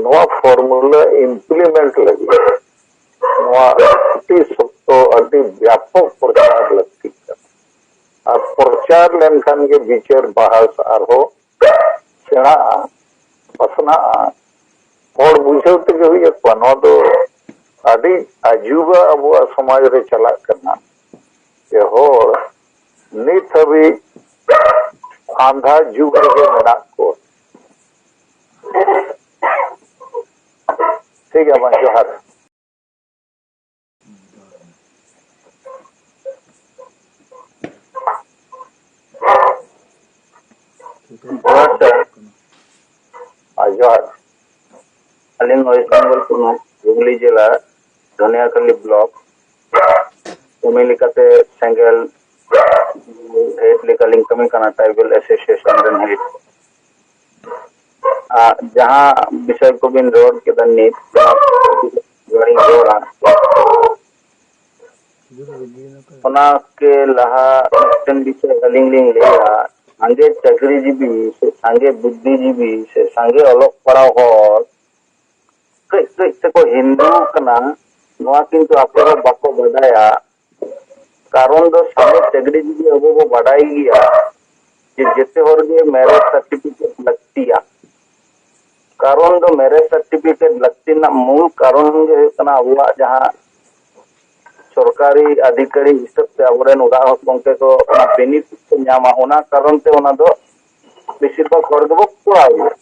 ᱱᱚᱣᱟ ᱯᱷᱚᱨᱢᱩᱞᱟ ᱤᱢᱯᱞᱤᱢᱮᱱᱴ ᱞᱟᱹᱜᱤᱫ ᱱᱚᱣᱟ ᱟᱹᱰᱤ ᱥᱚᱠᱛᱚ, ᱟᱹᱰᱤ ᱵᱮᱯᱚᱠ ᱯᱨᱚᱪᱟᱨ ᱞᱟᱹᱠᱛᱤᱜ ᱠᱟᱱᱟ᱾ ᱟᱨ ᱯᱨᱚᱪᱟᱨ ᱞᱮᱱᱠᱷᱟᱱ ᱜᱮ ᱵᱤᱪᱟᱹᱨ ᱵᱟᱦᱟᱥ ᱟᱨᱦᱚᱸ ᱥᱮᱬᱟᱜᱼᱟ, ᱯᱟᱥᱱᱟᱜᱼᱟ, ᱦᱚᱲ ᱵᱩᱡᱷᱟᱹᱣ ᱛᱮᱜᱮ ᱦᱩᱭ ᱟᱠᱚᱣᱟ᱾ ᱱᱚᱣᱟ ᱫᱚ ᱟᱹᱰᱤ ᱟᱹᱡᱩᱵᱟ ᱟᱵᱚᱣᱟᱜ ᱥᱚᱢᱟᱡᱽ ᱨᱮ ᱪᱟᱞᱟᱜ ᱠᱟᱱᱟ, ᱡᱮ ᱦᱚᱲ ᱱᱤᱛ ᱦᱟᱹᱵᱤᱡ ᱟᱸᱫᱷᱟ ᱡᱩᱜᱽ ᱨᱮᱜᱮ ᱢᱮᱱᱟᱜ ᱠᱚᱣᱟ᱾ ᱴᱷᱤᱠ ᱜᱮᱭᱟ, ᱢᱟ ᱡᱚᱦᱟᱨ᱾ ᱡᱚᱦᱟᱨ ᱥᱟᱨ᱾ ᱟᱨ ᱡᱚᱦᱟᱨ᱾ ᱟᱹᱞᱤᱧ ᱳᱭᱮᱥᱴ ᱵᱮᱝᱜᱚᱞ ᱯᱚᱱᱚᱛ, ᱦᱩᱜᱽᱞᱤ ᱡᱮᱞᱟ, ᱫᱷᱚᱱᱤᱭᱟᱠᱟᱞᱤ ᱵᱞᱚᱠ, ᱠᱟᱹᱢᱤ ᱞᱮᱠᱟᱛᱮ ᱥᱮᱸᱜᱮᱞ ᱦᱮᱰ ᱞᱮᱠᱟᱞᱤᱧ ᱠᱟᱹᱢᱤ ᱠᱟᱱᱟ, ᱴᱨᱟᱭᱵᱮᱞ ᱮᱥᱳᱥᱤᱭᱮᱥᱚᱱ ᱨᱮᱱ ᱦᱮᱰ᱾ ᱟᱨ ᱡᱟᱦᱟᱸ ᱵᱤᱥᱚᱭ ᱠᱚᱵᱤᱱ ᱨᱚᱲ ᱠᱮᱫᱟ ᱱᱤᱛ, ᱚᱱᱟ ᱨᱚᱲᱟ᱾ ᱚᱱᱟ ᱠᱮ ᱞᱟᱦᱟ ᱢᱤᱫᱴᱮᱱ ᱵᱤᱥᱚᱭ ᱟᱹᱞᱤᱧ ᱞᱤᱧ ᱞᱟᱹᱭᱟ, ᱥᱟᱸᱜᱮ ᱪᱟᱹᱠᱨᱤᱡᱤᱵᱤ ᱥᱮ ᱥᱟᱸᱜᱮ ᱵᱩᱫᱽᱫᱷᱤᱡᱤᱵᱤ ᱥᱮ ᱥᱟᱸᱜᱮ ᱚᱞᱚᱜ ᱯᱟᱲᱦᱟᱣ ᱦᱚᱲ ᱠᱟᱹᱡ ᱠᱟᱹᱡ ᱛᱮᱠᱚ ᱦᱤᱱᱫᱩ ᱠᱟᱱᱟ, ᱱᱚᱣᱟ ᱠᱤᱱᱛᱩ ᱟᱠᱚ ᱦᱚᱸ ᱵᱟᱠᱚ ᱵᱟᱰᱟᱭᱟ᱾ ᱠᱟᱨᱚᱱ ᱫᱚ ᱥᱟᱸᱜᱮ ᱪᱟᱹᱠᱨᱤᱡᱤᱵᱤ ᱟᱵᱚ ᱵᱚ ᱵᱟᱰᱟᱭ ᱜᱮᱭᱟ ᱡᱮ ᱡᱮᱛᱮ ᱦᱚᱲ ᱜᱮ ᱢᱮᱨᱮᱡᱽ ᱥᱟᱨᱴᱤᱯᱷᱤᱠᱮᱴ ᱞᱟᱹᱠᱛᱤᱭᱟ᱾ ᱠᱟᱨᱚᱱ ᱫᱚ ᱢᱮᱨᱮᱡᱽ ᱥᱟᱨᱴᱤᱯᱷᱤᱠᱮᱴ ᱞᱟᱹᱠᱛᱤ ᱨᱮᱱᱟᱜ ᱢᱩᱞ ᱠᱟᱨᱚᱱ ᱜᱮ ᱦᱩᱭᱩᱜ ᱠᱟᱱᱟ ᱟᱵᱚᱣᱟᱜ ᱡᱟᱦᱟᱸ ᱥᱚᱨᱠᱟᱨᱤ ᱟᱫᱷᱤᱠᱟᱨᱤ ᱦᱤᱥᱟᱹᱵ ᱛᱮ ᱟᱵᱚᱨᱮᱱ ᱚᱲᱟᱜ ᱦᱚᱲ ᱜᱚᱢᱠᱮ ᱠᱚ ᱚᱱᱟ ᱵᱮᱱᱤᱯᱷᱤᱴ ᱠᱚ ᱧᱟᱢᱟ, ᱚᱱᱟ ᱠᱟᱨᱚᱱ ᱛᱮ ᱚᱱᱟ ᱫᱚ ᱵᱮᱥᱤᱨ ᱵᱷᱟᱜᱽ ᱦᱚᱲ ᱜᱮᱵᱚ ᱠᱚᱨᱟᱣ ᱜᱮᱭᱟ᱾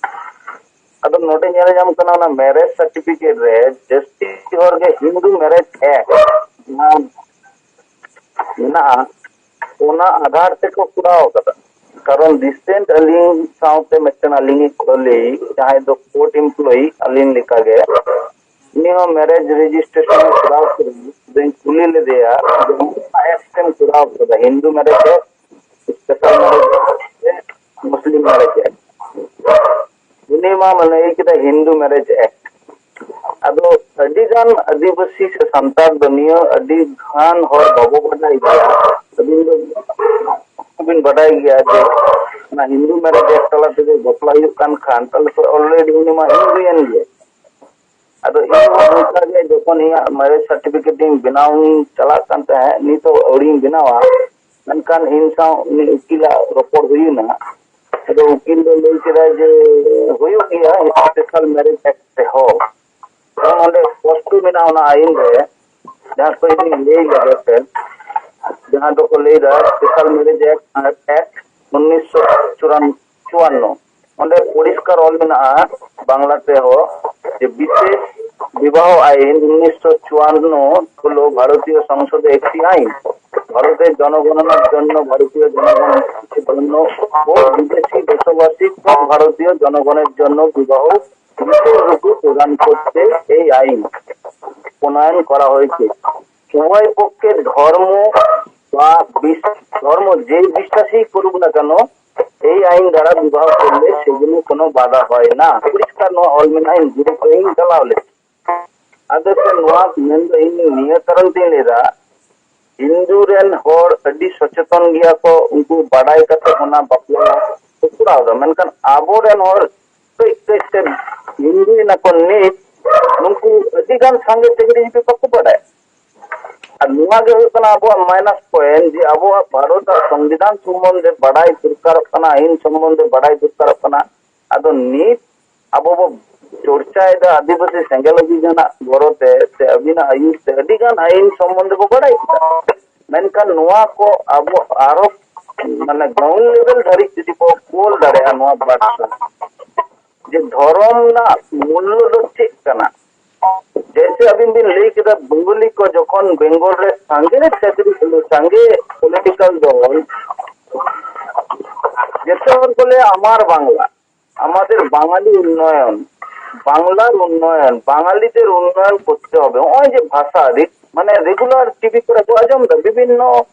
ᱟᱫᱚ ᱱᱚᱰᱮ ᱧᱮᱞ ᱧᱟᱢ ᱠᱟᱱᱟ, ᱚᱱᱟ ᱢᱮᱨᱮᱡᱽ ᱥᱟᱨᱴᱤᱯᱷᱤᱠᱮᱴ ᱨᱮ ᱡᱟᱹᱥᱛᱤ ᱦᱚᱲ ᱜᱮ ᱦᱤᱱᱫᱩ ᱢᱮᱨᱮᱡᱽ ᱮᱠᱴ ᱡᱟᱦᱟᱸ ᱢᱮᱱᱟᱜᱼᱟ, ᱚᱱᱟ ᱟᱫᱷᱟᱨ ᱛᱮᱠᱚ ᱠᱚᱨᱟᱣ ᱠᱟᱫᱟ᱾ ᱠᱟᱨᱚᱱ ᱨᱤᱥᱮᱱᱴ ᱟᱹᱞᱤᱧ ᱥᱟᱶᱛᱮ ᱢᱤᱫᱴᱮᱱ ᱟᱹᱞᱤᱧᱤᱡ ᱠᱚᱞᱤᱜ, ᱡᱟᱦᱟᱸᱭ ᱫᱚ ᱠᱳᱨᱴ ᱮᱢᱯᱞᱚᱭᱤ ᱟᱹᱞᱤᱧ ᱞᱮᱠᱟᱜᱮ, ᱩᱱᱤ ᱦᱚᱸ ᱢᱮᱨᱮᱡᱽ ᱨᱮᱡᱤᱥᱴᱨᱮᱥᱚᱱ ᱠᱚᱨᱟᱣ ᱠᱮᱫᱟ᱾ ᱟᱫᱚᱧ ᱠᱩᱞᱤ ᱞᱮᱫᱮᱭᱟ ᱡᱮ ᱚᱱᱟ ᱮᱠᱴ ᱮᱢ ᱠᱚᱨᱟᱣ ᱠᱮᱫᱟ, Hindu Marriage Act, Special Marriage Act, Muslim Marriage Act? ᱢᱟ ᱞᱟᱹᱭ ᱠᱮᱫᱟ ᱦᱤᱱᱫᱩ ᱢᱮᱨᱮᱡᱽ ᱮᱠᱴ᱾ ᱟᱫᱚ ᱟᱹᱰᱤ ᱜᱟᱱ ᱟᱹᱫᱤᱵᱟᱹᱥᱤ ᱥᱮ ᱥᱟᱱᱛᱟᱲ ᱫᱚ ᱱᱤᱭᱟᱹ ᱟᱹᱰᱤ ᱜᱟᱱ ᱦᱚᱲ ᱵᱟᱵᱚ ᱵᱟᱰᱟᱭ ᱜᱮᱭᱟ᱾ ᱟᱹᱵᱤᱱ ᱫᱚ ᱵᱤᱱ ᱵᱟᱰᱟᱭ ᱜᱮᱭᱟ ᱡᱮ ᱚᱱᱟ ᱦᱤᱱᱫᱩ ᱢᱮᱨᱮᱡᱽ ᱮᱠᱴ ᱛᱟᱞᱟ ᱛᱮᱜᱮ ᱵᱟᱯᱞᱟ ᱦᱩᱭᱩᱜ ᱠᱟᱱ ᱠᱷᱟᱱ, ᱛᱟᱦᱞᱮ ᱛᱚ already ᱩᱱᱤ ᱢᱟ ᱦᱤᱱᱫᱩᱭᱮᱱ ᱜᱮ᱾ ᱟᱫᱚ ᱤᱧ ᱦᱚᱸ ᱚᱱᱠᱟ ᱜᱮ ᱡᱚᱠᱷᱚᱱ ᱤᱧᱟᱹᱜ ᱢᱮᱨᱮᱡᱽ ᱥᱟᱨᱴᱤᱯᱷᱤᱠᱮᱴ ᱤᱧ ᱵᱮᱱᱟᱣ ᱤᱧ ᱪᱟᱞᱟᱜ ᱠᱟᱱ ᱛᱟᱦᱮᱸᱫ, ᱱᱤᱛ ᱦᱚᱸ ᱟᱹᱣᱨᱤᱧ ᱵᱮᱱᱟᱣᱟ᱾ ᱢᱮᱱᱠᱷᱟᱱ ᱤᱧ ᱥᱟᱶ ᱩᱱᱤ ᱩᱠᱤᱞᱟᱜ ᱨᱚᱯᱚᱲ ᱦᱩᱭᱮᱱᱟ᱾ ᱟᱫᱚ ᱩᱠᱤᱞ ᱫᱚ ᱞᱟᱹᱭ ᱠᱮᱫᱟᱭ ᱡᱮ ᱦᱩᱭᱩᱜ ᱜᱮᱭᱟ ᱥᱯᱮᱥᱟᱞ ᱢᱮᱨᱮᱡᱽ ᱮᱠᱴ ᱛᱮᱦᱚᱸ᱾ ᱠᱟᱨᱚᱱ ᱚᱸᱰᱮ ᱥᱯᱚᱥᱴᱚ ᱢᱮᱱᱟᱜᱼᱟ ᱚᱱᱟ ᱟᱭᱤᱱ ᱨᱮ, ᱡᱟᱦᱟᱸ ᱠᱚ ᱤᱧ ᱞᱟᱹᱭ ᱞᱮᱜᱮ ᱥᱮ, ᱡᱟᱦᱟᱸ ᱫᱚᱠᱚ ᱞᱟᱹᱭᱫᱟ ᱥᱯᱮᱥᱟᱞ ᱢᱮᱨᱮᱡᱽ ᱮᱠᱴ ᱩᱱᱤᱥᱥᱚ ᱪᱩᱣᱟᱱᱱᱚ᱾ ᱚᱸᱰᱮ ᱯᱚᱨᱤᱥᱠᱟᱨ ᱚᱞ ᱢᱮᱱᱟᱜᱼᱟ ᱵᱟᱝᱞᱟ ᱛᱮᱦᱚᱸ, ᱡᱮ ᱵᱤᱥᱮᱥ ᱵᱤᱵᱟᱦᱚ ᱟᱭᱤᱱ ᱩᱱᱤᱥᱥᱚ ᱪᱩᱣᱟᱱᱱᱚ হলো ভারতীয় সংসদে একটি আইন। ভারতের জনগণনার জন্য ভারতীয় জনগণের জন্য ও বিদেশি বসবাসী সব ভারতীয় জনগণের জন্য বিবাহ বিশেষ রূপে প্রদান করতে এই আইন প্রণয়ন করা হয়েছে। উভয় পক্ষের ধর্ম বা বিশ-, ধর্ম, যে বিশ্বাসই করুক না কেন, এই আইন দ্বারা বিবাহ করলে সেজন্য কোনো বাধা হয় না। পরিষ্কার ᱱᱚᱣᱟ ᱚᱞ ᱢᱮᱱᱟᱜᱼᱟ, ᱤᱧ ᱜᱩᱨᱩ ᱠᱚ ᱤᱧ ᱪᱟᱞᱟᱣ ᱞᱮᱫ᱾ ᱟᱫᱚ ᱥᱮ ᱱᱚᱣᱟ ᱢᱮᱱᱫᱚ ᱤᱧ ᱱᱤᱭᱟᱹ ᱠᱟᱨᱚᱱ ᱛᱤᱧ ᱞᱟᱹᱭᱫᱟ, ᱦᱤᱱᱫᱩ ᱨᱮᱱ ᱦᱚᱲ ᱟᱹᱰᱤ ᱥᱚᱪᱮᱛᱚᱱ ᱜᱮᱭᱟ ᱠᱚ, ᱩᱱᱠᱩ ᱵᱟᱰᱟᱭ ᱠᱟᱛᱮ ᱚᱱᱟ ᱵᱟᱯᱞᱟ ᱠᱚ ᱠᱚᱨᱟᱣ ᱮᱫᱟ᱾ ᱢᱮᱱᱠᱷᱟᱱ ᱟᱵᱚᱨᱮᱱ ᱦᱚᱲ ᱠᱟᱹᱡ ᱠᱟᱹᱡ ᱛᱮ ᱦᱤᱱᱫᱩᱭᱮᱱᱟ ᱠᱚ ᱱᱤᱛ, ᱱᱩᱠᱩ ᱟᱹᱰᱤ ᱜᱟᱱ ᱥᱟᱸᱜᱮ ᱛᱮᱜᱮ ᱡᱩᱫᱤ ᱵᱟᱠᱚ ᱵᱟᱰᱟᱭᱟ᱾ ᱟᱨ ᱱᱚᱣᱟ ᱜᱮ ᱦᱩᱭᱩᱜ ᱠᱟᱱᱟ ᱟᱵᱚᱣᱟᱜ minus point, ᱡᱮ ᱟᱵᱚᱣᱟᱜ ᱵᱷᱟᱨᱚᱛ ᱟᱜ ᱥᱚᱝᱵᱤᱫᱷᱟᱱ ᱥᱚᱢᱵᱚᱱᱫᱷᱮ ᱵᱟᱰᱟᱭ ᱫᱚᱨᱠᱟᱨᱚᱜ ᱠᱟᱱᱟ, ᱟᱹᱭᱤᱱ ᱥᱚᱢᱵᱚᱱᱫᱷᱮ ᱵᱟᱰᱟᱭ ᱫᱚᱨᱠᱟᱨᱚᱜ ᱠᱟᱱᱟ᱾ ᱟᱫᱚ ᱱᱤᱛ ᱟᱵᱚ ᱵᱚ ᱪᱚᱨᱪᱟᱭᱮᱫᱟ ᱟᱹᱫᱤᱵᱟᱹᱥᱤ ᱥᱮᱸᱜᱮᱞ ᱚᱵᱷᱤᱡᱟᱱᱟᱜ ᱜᱚᱨᱚ ᱛᱮ ᱥᱮ ᱟᱹᱵᱤᱱᱟᱜ ᱟᱹᱭᱩᱨ ᱛᱮ ᱟᱹᱰᱤ ᱜᱟᱱ ᱟᱹᱭᱤᱱ ᱥᱚᱢᱵᱚᱱᱫᱷᱮ ᱵᱚ ᱵᱟᱰᱟᱭ ᱠᱮᱫᱟ᱾ ᱢᱮᱱᱠᱷᱟᱱ ᱱᱚᱣᱟ ᱠᱚ ᱟᱵᱚ ᱟᱨᱚ ᱢᱟᱱᱮ ground level ᱫᱷᱟᱹᱨᱤᱡ ᱡᱩᱫᱤ ᱵᱚ ᱠᱳᱞ ᱫᱟᱲᱮᱭᱟᱜᱼᱟ ᱱᱚᱣᱟ ᱵᱟᱨᱛᱟ, ᱡᱮ ᱫᱷᱚᱨᱚᱢ ᱨᱮᱱᱟᱜ ᱢᱩᱞᱞᱚ ᱫᱚ ᱪᱮᱫ ᱠᱟᱱᱟ? ᱡᱮᱭᱥᱮ ᱟᱹᱵᱤᱱ ᱵᱤᱱ ᱞᱟᱹᱭ ᱠᱮᱫᱟ, ᱵᱮᱝᱜᱚᱞᱤ ᱠᱚ ᱡᱚᱠᱷᱚᱱ ᱵᱮᱝᱜᱚᱞ ᱨᱮ ᱥᱟᱸᱜᱮ ᱪᱟᱹᱠᱨᱤ, ᱥᱟᱸᱜᱮ ᱯᱚᱞᱤᱴᱤᱠᱟᱞ ᱫᱚᱞ, ᱡᱚᱛᱚ ᱦᱚᱲ ᱠᱚ ᱞᱟᱹᱭᱟ, "ᱟᱢᱟᱨ ᱵᱟᱝᱞᱟ, আমাদের বাঙালি উন্নয়ন, বাংলার উন্নয়ন, বাঙালিদের উন্নয়ন করতে হবে।" ᱱᱚᱜᱼᱚᱭ ᱡᱮ ᱵᱷᱟᱥᱟ, ᱨᱮ-, ᱢᱟᱱᱮ ᱨᱮᱜᱩᱞᱟᱨ ᱴᱤᱵᱷᱤ ᱠᱚᱨᱮ ᱠᱚ ᱟᱸᱡᱚᱢ ᱮᱫᱟ, ᱵᱤᱵᱷᱤᱱᱱᱚ,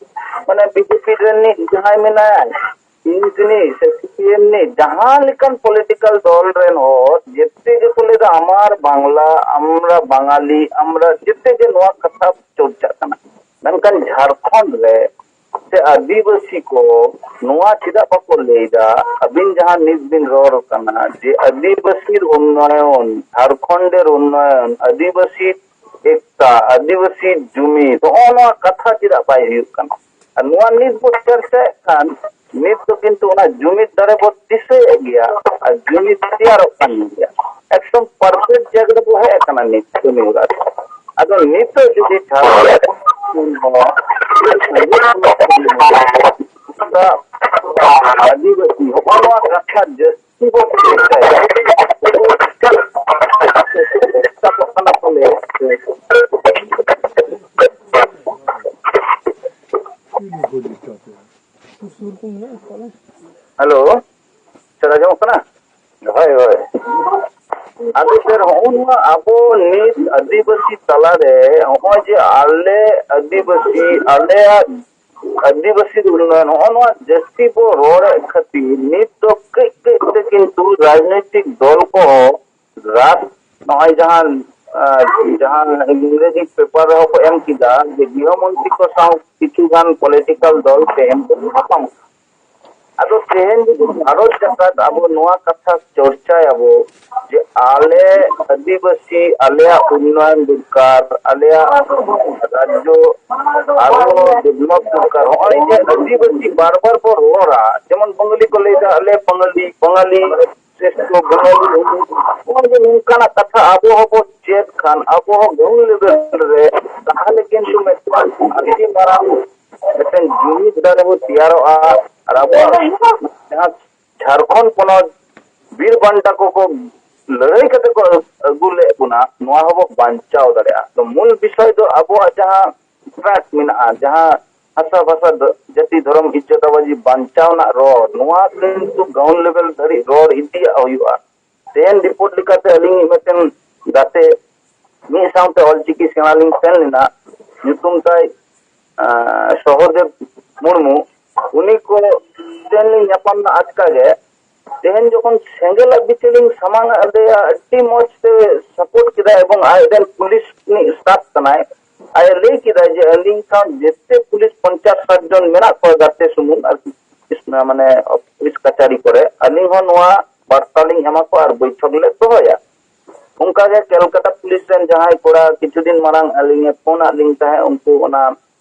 ᱢᱟᱱᱮ ᱵᱤᱡᱮᱯᱤ ᱨᱮᱱᱤᱡ ᱡᱟᱦᱟᱸᱭ ᱢᱮᱱᱟᱭᱟ, ᱤᱧ ᱨᱤᱱᱤᱡ ᱥᱮ ᱥᱤ ᱯᱤ ᱮᱢ ᱨᱤᱱᱤᱡ ᱡᱟᱦᱟᱸ ᱞᱮᱠᱟᱱ ᱯᱚᱞᱤᱴᱤᱠᱟᱞ ᱫᱚᱞ ᱨᱮᱱ ᱦᱚᱲ ᱡᱮᱛᱮ ᱜᱮᱠᱚ ᱞᱟᱹᱭᱫᱟ, ᱟᱢᱟᱨ ᱵᱟᱝᱞᱟ, ᱟᱢᱨᱟ ᱵᱟᱝᱟᱞᱤ, ᱟᱢᱨᱟ, ᱡᱮᱛᱮ ᱜᱮ ᱱᱚᱣᱟ ᱠᱟᱛᱷᱟ ᱪᱚᱨᱪᱟᱜ ᱠᱟᱱᱟ᱾ ᱢᱮᱱᱠᱷᱟᱱ ᱡᱷᱟᱲᱠᱷᱚᱸᱰ ᱨᱮ ᱥᱮ ᱟᱹᱫᱤᱵᱟᱹᱥᱤ ᱠᱚ ᱱᱚᱣᱟ ᱪᱮᱫᱟᱜ ᱵᱟᱠᱚ ᱞᱟᱹᱭᱫᱟ? ᱟᱹᱵᱤᱱ ᱡᱟᱦᱟᱸ ᱱᱤᱛ ᱵᱤᱱ ᱨᱚᱲ ᱠᱟᱱᱟ ᱡᱮ ᱟᱹᱫᱤᱵᱟᱹᱥᱤ ᱩᱱᱱᱚᱭᱚᱱ, ᱡᱷᱟᱲᱠᱷᱚᱸᱰᱮᱨ ᱩᱱᱱᱚᱭᱚᱱ, ᱟᱹᱫᱤᱵᱟᱹᱥᱤ ᱮᱠᱛᱟ, ᱟᱹᱫᱤᱵᱟᱹᱥᱤ ᱡᱩᱢᱤᱫ, ᱱᱚᱜᱼᱚ ᱱᱚᱣᱟ ᱠᱟᱛᱷᱟ ᱪᱮᱫᱟᱜ ᱵᱟᱭ ᱦᱩᱭᱩᱜ ᱠᱟᱱᱟ? ᱟᱨ ᱱᱚᱣᱟ ᱱᱤᱛ ᱵᱚ ᱪᱚᱨᱪᱟᱭᱮᱫ ᱠᱷᱟᱱ, ᱱᱤᱛ ᱫᱚ ᱠᱤᱱᱛᱩ ᱚᱱᱟ ᱡᱩᱢᱤᱫ ᱫᱟᱲᱮ ᱵᱚ ᱫᱤᱥᱟᱹᱭᱮᱫ ᱜᱮᱭᱟ ᱟᱨ ᱡᱩᱢᱤᱫ ᱛᱮᱭᱟᱨᱚᱜ ᱠᱟᱱ ᱜᱮᱭᱟ᱾ ᱮᱠᱫᱚᱢ ᱯᱟᱨᱯᱷᱮᱠᱴ ᱡᱟᱭᱜᱟ ᱨᱮᱵᱚ ᱦᱮᱡ ᱟᱠᱟᱱᱟ ᱱᱤᱛ ᱠᱟᱹᱢᱤ ᱦᱚᱨᱟ ᱨᱮ᱾ ᱟᱫᱚ ᱱᱤᱛᱚᱜ ᱡᱩᱫᱤ ᱡᱷᱟᱲᱠᱷᱚᱸᱰ ᱦᱚᱸ ᱟᱹᱫᱤᱵᱟᱹᱥᱤ ᱦᱚᱸᱜᱼᱚ ᱱᱚᱣᱟ ᱠᱟᱛᱷᱟ ᱡᱟᱹᱥᱛᱤ ᱵᱚ ᱪᱮᱥᱴᱟᱭᱟ, ᱪᱮᱥᱴᱟᱜ ᱠᱟᱱᱟ ᱠᱚ ᱞᱟᱹᱭ᱾ ᱦᱮᱞᱳ, ᱥᱮ ᱟᱸᱡᱚᱢᱚᱜ ᱠᱟᱱᱟ? ᱦᱳᱭ, ᱦᱳᱭ᱾ ᱟᱫᱚ ᱥᱮᱨ, ᱦᱚᱸᱜᱼᱚ ᱱᱚᱣᱟ ᱟᱵᱚ ᱱᱤᱛ ᱟᱹᱫᱤᱵᱟᱹᱥᱤ ᱛᱟᱞᱟᱨᱮ ᱦᱚᱸᱜᱼᱚᱭ ᱡᱮ ᱟᱞᱮ ᱟᱹᱫᱤᱵᱟᱹᱥᱤ, ᱟᱞᱮᱭᱟᱜ ᱟᱹᱫᱤᱵᱟᱹᱥᱤ ᱩᱱᱱᱚᱭᱚᱱ, ᱦᱚᱸᱜᱼᱚ ᱱᱚᱣᱟ ᱡᱟᱹᱥᱛᱤ ᱵᱚ ᱨᱚᱲᱮᱫ ᱠᱷᱟᱹᱛᱤᱨ ᱱᱤᱛ ᱫᱚ ᱠᱟᱹᱡ ᱠᱟᱹᱡ ᱛᱮ ᱠᱤᱱᱛᱩ ᱨᱟᱡᱽᱱᱳᱭᱛᱤᱠ ᱫᱚᱞ ᱠᱚᱦᱚᱸ ᱨᱟᱡᱽ, ᱱᱚᱜᱼᱚᱭ ᱡᱟᱦᱟᱸ, ᱟᱸ, ᱡᱟᱦᱟᱸ ᱤᱝᱨᱮᱡᱤ ᱯᱮᱯᱟᱨ ᱨᱮᱦᱚᱸ ᱠᱚ ᱮᱢ ᱠᱮᱫᱟ ᱡᱮ ᱜᱨᱤᱦᱚ ᱢᱚᱱᱛᱨᱤ ᱠᱚ ᱥᱟᱶ ᱠᱤᱪᱷᱩ ᱜᱟᱱ ᱯᱚᱞᱤᱴᱤᱠᱟᱞ ᱫᱚᱞ ᱛᱮᱦᱮᱧ ᱠᱚ ᱧᱟᱯᱟᱢ᱾ ᱟᱫᱚ ᱛᱮᱦᱮᱧ ᱡᱩᱫᱤ ᱵᱷᱟᱨᱚᱛ ᱡᱟᱠᱟᱛ ᱟᱵᱚ ᱱᱚᱣᱟ ᱠᱟᱛᱷᱟ ᱪᱚᱨᱪᱟᱭᱟᱵᱚ ᱡᱮ ᱟᱞᱮ ᱟᱹᱫᱤᱵᱟᱹᱥᱤ, ᱟᱞᱮᱭᱟᱜ ᱩᱱᱱᱚᱭᱚᱱ ᱫᱚᱨᱠᱟᱨ, ᱟᱞᱮᱭᱟᱜ ᱨᱟᱡᱽᱡᱚ ᱟᱨᱦᱚᱸ ᱰᱮᱵᱷᱞᱚᱯ ᱫᱚᱨᱠᱟᱨ, ᱦᱚᱸᱜᱼᱚᱭ ᱡᱮ ᱟᱹᱫᱤᱵᱟᱹᱥᱤ ᱵᱟᱨ ᱵᱟᱨ ᱵᱚ ᱨᱚᱲᱟ, ᱡᱮᱢᱚᱱ ᱵᱟᱝᱜᱟᱞᱤ ᱠᱚ ᱞᱟᱹᱭᱫᱟ ᱟᱞᱮ ᱵᱟᱝᱜᱟᱞᱤ, ᱵᱟᱝᱜᱟᱞᱤ, ᱥᱨᱮᱥᱴᱷᱚ ᱵᱟᱝᱜᱟᱞᱤ, ᱱᱚᱜᱼᱚᱭ ᱡᱮ ᱱᱚᱝᱠᱟᱱᱟᱜ ᱠᱟᱛᱷᱟ ᱟᱵᱚ ᱦᱚᱸᱵᱚ ᱪᱮᱫ ᱠᱷᱟᱱ, ᱟᱵᱚ ᱦᱚᱸ ᱜᱨᱟᱣᱩᱱᱰ ᱞᱮᱵᱮᱞ ᱨᱮ ᱛᱟᱦᱚᱞᱮ ᱠᱤᱱᱛᱩ ᱢᱤᱫᱴᱟᱝ ᱟᱹᱰᱤ ᱢᱟᱨᱟᱝ ᱢᱤᱫᱴᱮᱱ ᱡᱩᱢᱤᱫ ᱫᱟᱲᱮ ᱵᱚ ᱛᱮᱭᱟᱨᱚᱜᱼᱟ᱾ ᱟᱨ ᱟᱵᱚᱣᱟᱜ ᱡᱟᱦᱟᱸ ᱡᱷᱟᱲᱠᱷᱚᱸᱰ ᱯᱚᱱᱚᱛ ᱵᱤᱨ ᱵᱟᱱᱴᱟ ᱠᱚᱠᱚ ᱞᱟᱹᱲᱦᱟᱹᱭ ᱠᱟᱛᱮ ᱠᱚ ᱟᱹᱜᱩ ᱞᱮᱫ ᱵᱚᱱᱟ, ᱱᱚᱣᱟ ᱦᱚᱸᱵᱚ ᱵᱟᱧᱪᱟᱣ ᱫᱟᱲᱮᱭᱟᱜᱼᱟ᱾ ᱛᱚ ᱢᱩᱞ ᱵᱤᱥᱚᱭ ᱫᱚ ᱟᱵᱚᱣᱟᱜ ᱡᱟᱦᱟᱸ ᱴᱨᱟᱠ ᱢᱮᱱᱟᱜᱼᱟ, ᱡᱟᱦᱟᱸ ᱦᱟᱥᱟ ᱵᱷᱟᱥᱟ ᱫᱚ, ᱡᱟᱹᱛᱤ ᱫᱷᱚᱨᱚᱢ ᱤᱡᱽᱡᱚᱛ ᱟᱵᱟᱡᱤ ᱵᱟᱧᱪᱟᱣ ᱨᱮᱱᱟᱜ ᱨᱚᱲ, ᱱᱚᱣᱟ ᱠᱤᱱᱛᱩ ᱜᱨᱟᱣᱩᱱᱰ ᱞᱮᱵᱮᱞ ᱫᱷᱟᱹᱨᱤᱡ ᱨᱚᱲ ᱤᱫᱤᱭᱟᱜ ᱦᱩᱭᱩᱜᱼᱟ᱾ ᱛᱮᱦᱮᱧ ᱨᱤᱯᱳᱨᱴ ᱞᱮᱠᱟᱛᱮ ᱟᱹᱞᱤᱧ ᱢᱤᱫᱴᱮᱱ ᱜᱟᱛᱮ ᱢᱤᱫ ᱥᱟᱶᱛᱮ ᱚᱞᱪᱤᱠᱤ ᱥᱮᱬᱟ ᱞᱤᱧ ᱥᱮᱱ ᱞᱮᱱᱟ, ᱧᱩᱛᱩᱢ ᱛᱟᱭ, ᱟᱸ, ᱥᱚᱦᱚᱫᱮᱵ ᱢᱩᱨᱢᱩ᱾ ᱩᱱᱤ ᱠᱚ ᱴᱷᱮᱱ ᱞᱤᱧ ᱧᱟᱯᱟᱢ ᱮᱱᱟ ᱟᱪᱠᱟ ᱜᱮ᱾ ᱛᱮᱦᱮᱧ ᱡᱚᱠᱷᱚᱱ ᱥᱮᱸᱜᱮᱞᱟᱜ ᱵᱤᱪᱟᱹᱨ ᱞᱤᱧ ᱥᱟᱢᱟᱝ ᱟᱫᱮᱭᱟ, ᱟᱹᱰᱤ ᱢᱚᱡᱽ ᱛᱮ ᱥᱟᱯᱳᱨᱴ ᱠᱮᱫᱟᱭ ᱮᱵᱚᱝ ᱟᱡᱨᱮᱱ ᱯᱩᱞᱤᱥ ᱨᱤᱱᱤᱡ ᱥᱴᱟᱯ ᱠᱟᱱᱟᱭ᱾ ᱟᱡ ᱞᱟᱹᱭ ᱠᱮᱫᱟᱭ ᱡᱮ ᱟᱹᱞᱤᱧ ᱥᱟᱶ ᱡᱮᱛᱮ ᱯᱩᱞᱤᱥ ᱯᱚᱧᱪᱟᱥ ᱥᱟᱴ ᱡᱚᱱ ᱢᱮᱱᱟᱜ ᱠᱚᱣᱟ ᱜᱟᱛᱮ ᱥᱩᱢᱩᱝ ᱟᱨᱠᱤ, ᱢᱟᱱᱮ ᱯᱩᱞᱤᱥ ᱠᱟᱪᱟᱨᱤ ᱠᱚᱨᱮ, ᱟᱹᱞᱤᱧ ᱦᱚᱸ ᱱᱚᱣᱟ ᱵᱟᱨᱛᱟ ᱞᱤᱧ ᱮᱢᱟ ᱠᱚᱣᱟ ᱟᱨ ᱵᱳᱭᱴᱷᱚᱠ ᱞᱮ ᱫᱚᱦᱚᱭᱟ᱾ ᱚᱱᱠᱟᱜᱮ ᱠᱮᱞᱠᱟᱴᱟ ᱯᱩᱞᱤᱥ ᱨᱮᱱ ᱡᱟᱦᱟᱸᱭ ᱠᱚᱲᱟ ᱠᱤᱪᱷᱩ ᱫᱤᱱ ᱢᱟᱲᱟᱝ ᱟᱹᱞᱤᱧᱮ ᱯᱷᱳᱱ ᱟᱫ ᱞᱤᱧ ᱛᱟᱦᱮᱸᱫ, ᱩᱱᱠᱩ ᱚᱱᱟ